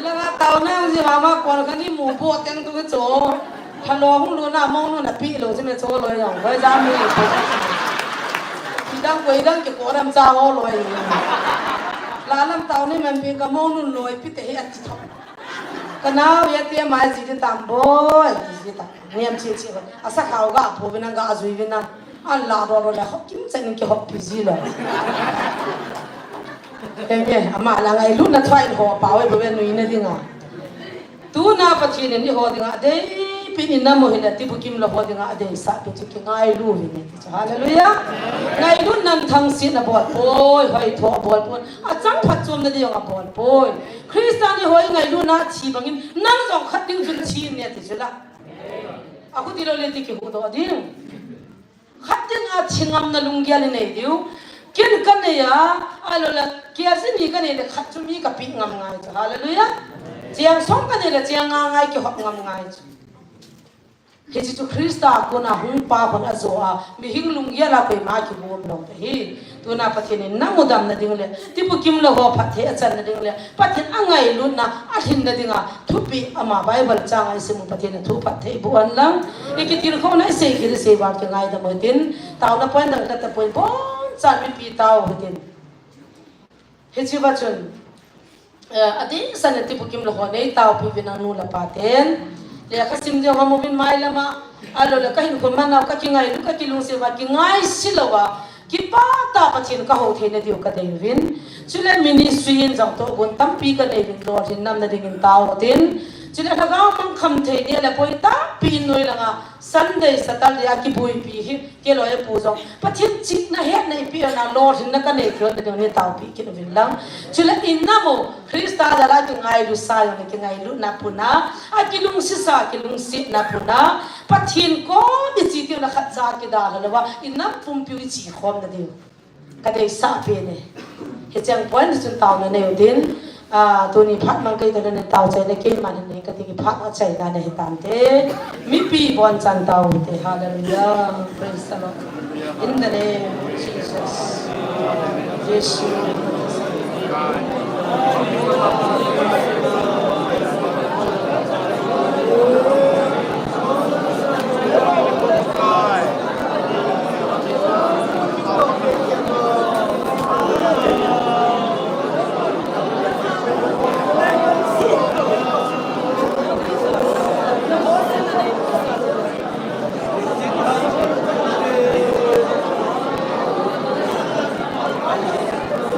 Langa taona jong ji mama kon kani mu bo teng tu cho. Phalo hung luna mounu napeh lou ji me cho loi jong. Hoi ja mu. Kidang koi dang kiko lam cha ho loi. La lam taona man pi ka mounu loi pi te hi ati tho. Ka nao ya te mai ji de tam boi. Ji de tam. Niam chi chi. Asa khao ga pho vin nang ga jui vin nang. An la ro ro le ho kim chen kihop pi ji lo. Em, em, ama la ngailutna thua in ho pa, oi, bo ve nuina dinga. Tuna Pathen in eiho dinga, adei pin in namo hile, tibukim lou ho dinga, adeisah pi chu kingailu vin e, ti chu. Hallelujah. Ngailutnan thangsetna bol poi, hoitho bol poi, achang phatchomna ding abol poi. Christian eiho ngailutna thi bangin, nang jong khat ding chun thi in ne, ti chu la. Akhuti lou le ti kihuhdoh ding. Khat dinga thi ngamna lunggel inei diu. Ken kanei a, ahilou le, kei a ji ni kanei le khat chu mi kapeh ngam ngai chu. Hallelujah. Cheng som kanei le cheng nga ngai kihop ngam ngai chu. Hiche chu Christa kona hung pa hon ajo a, mihing lunggel a koima kigom lou te hi. Tuna Pathen in nang u damna ding le, tibukim lou ho phatthei achanna ding le, Pathen angailutna alhinna dinga thupeh ama Bible chang a isim u Pathen in thu phatthei boh hen lang. Ikitilkhouna isei kit isei val kingaidam u hitin, taona point dang kata point bonchan mipi tao u hitin. Hiche va chun, eh, adingsan a tibukim lou ho nei taopi uvin nang nu le pa ten. Lekha sim ding ham uvin mai lama, ahilou le kahinkho man a kakingailu, kakilungset uva, kingaise louva, kipah tah a Pathen kahou theina diu kadei uvin. Chule ministry in jong tohgon tampi kanei uvin, lolhin namna dingin tao utin. Chule lhagao mang kham thei dia le boi tampi in noi langa Sunday, Saturday a kibuipi hi, kei loi a pu jong. Pathen chihna hetna eipeh na lolhinna kanei kit na ding nei taopi kit uvin lang. Chule in namo, Christa jal a kingailusa jong le kingailutna puna, akilungsisa, kilungsetna puna, Pathen kom ichi tiu na khat cha kidalha louva, in nam pumpiu ichi khomna diu. Kadeisah pen e. Hicheng point chun taona nei utin, ah, tuni phat mang kei toh le nei tao chaina keiman nei kati, phat a chaina nei hitante. Mipi bonchan tao ute. Hallelujah. Praise the Lord. In the name of Jesus. Jesu.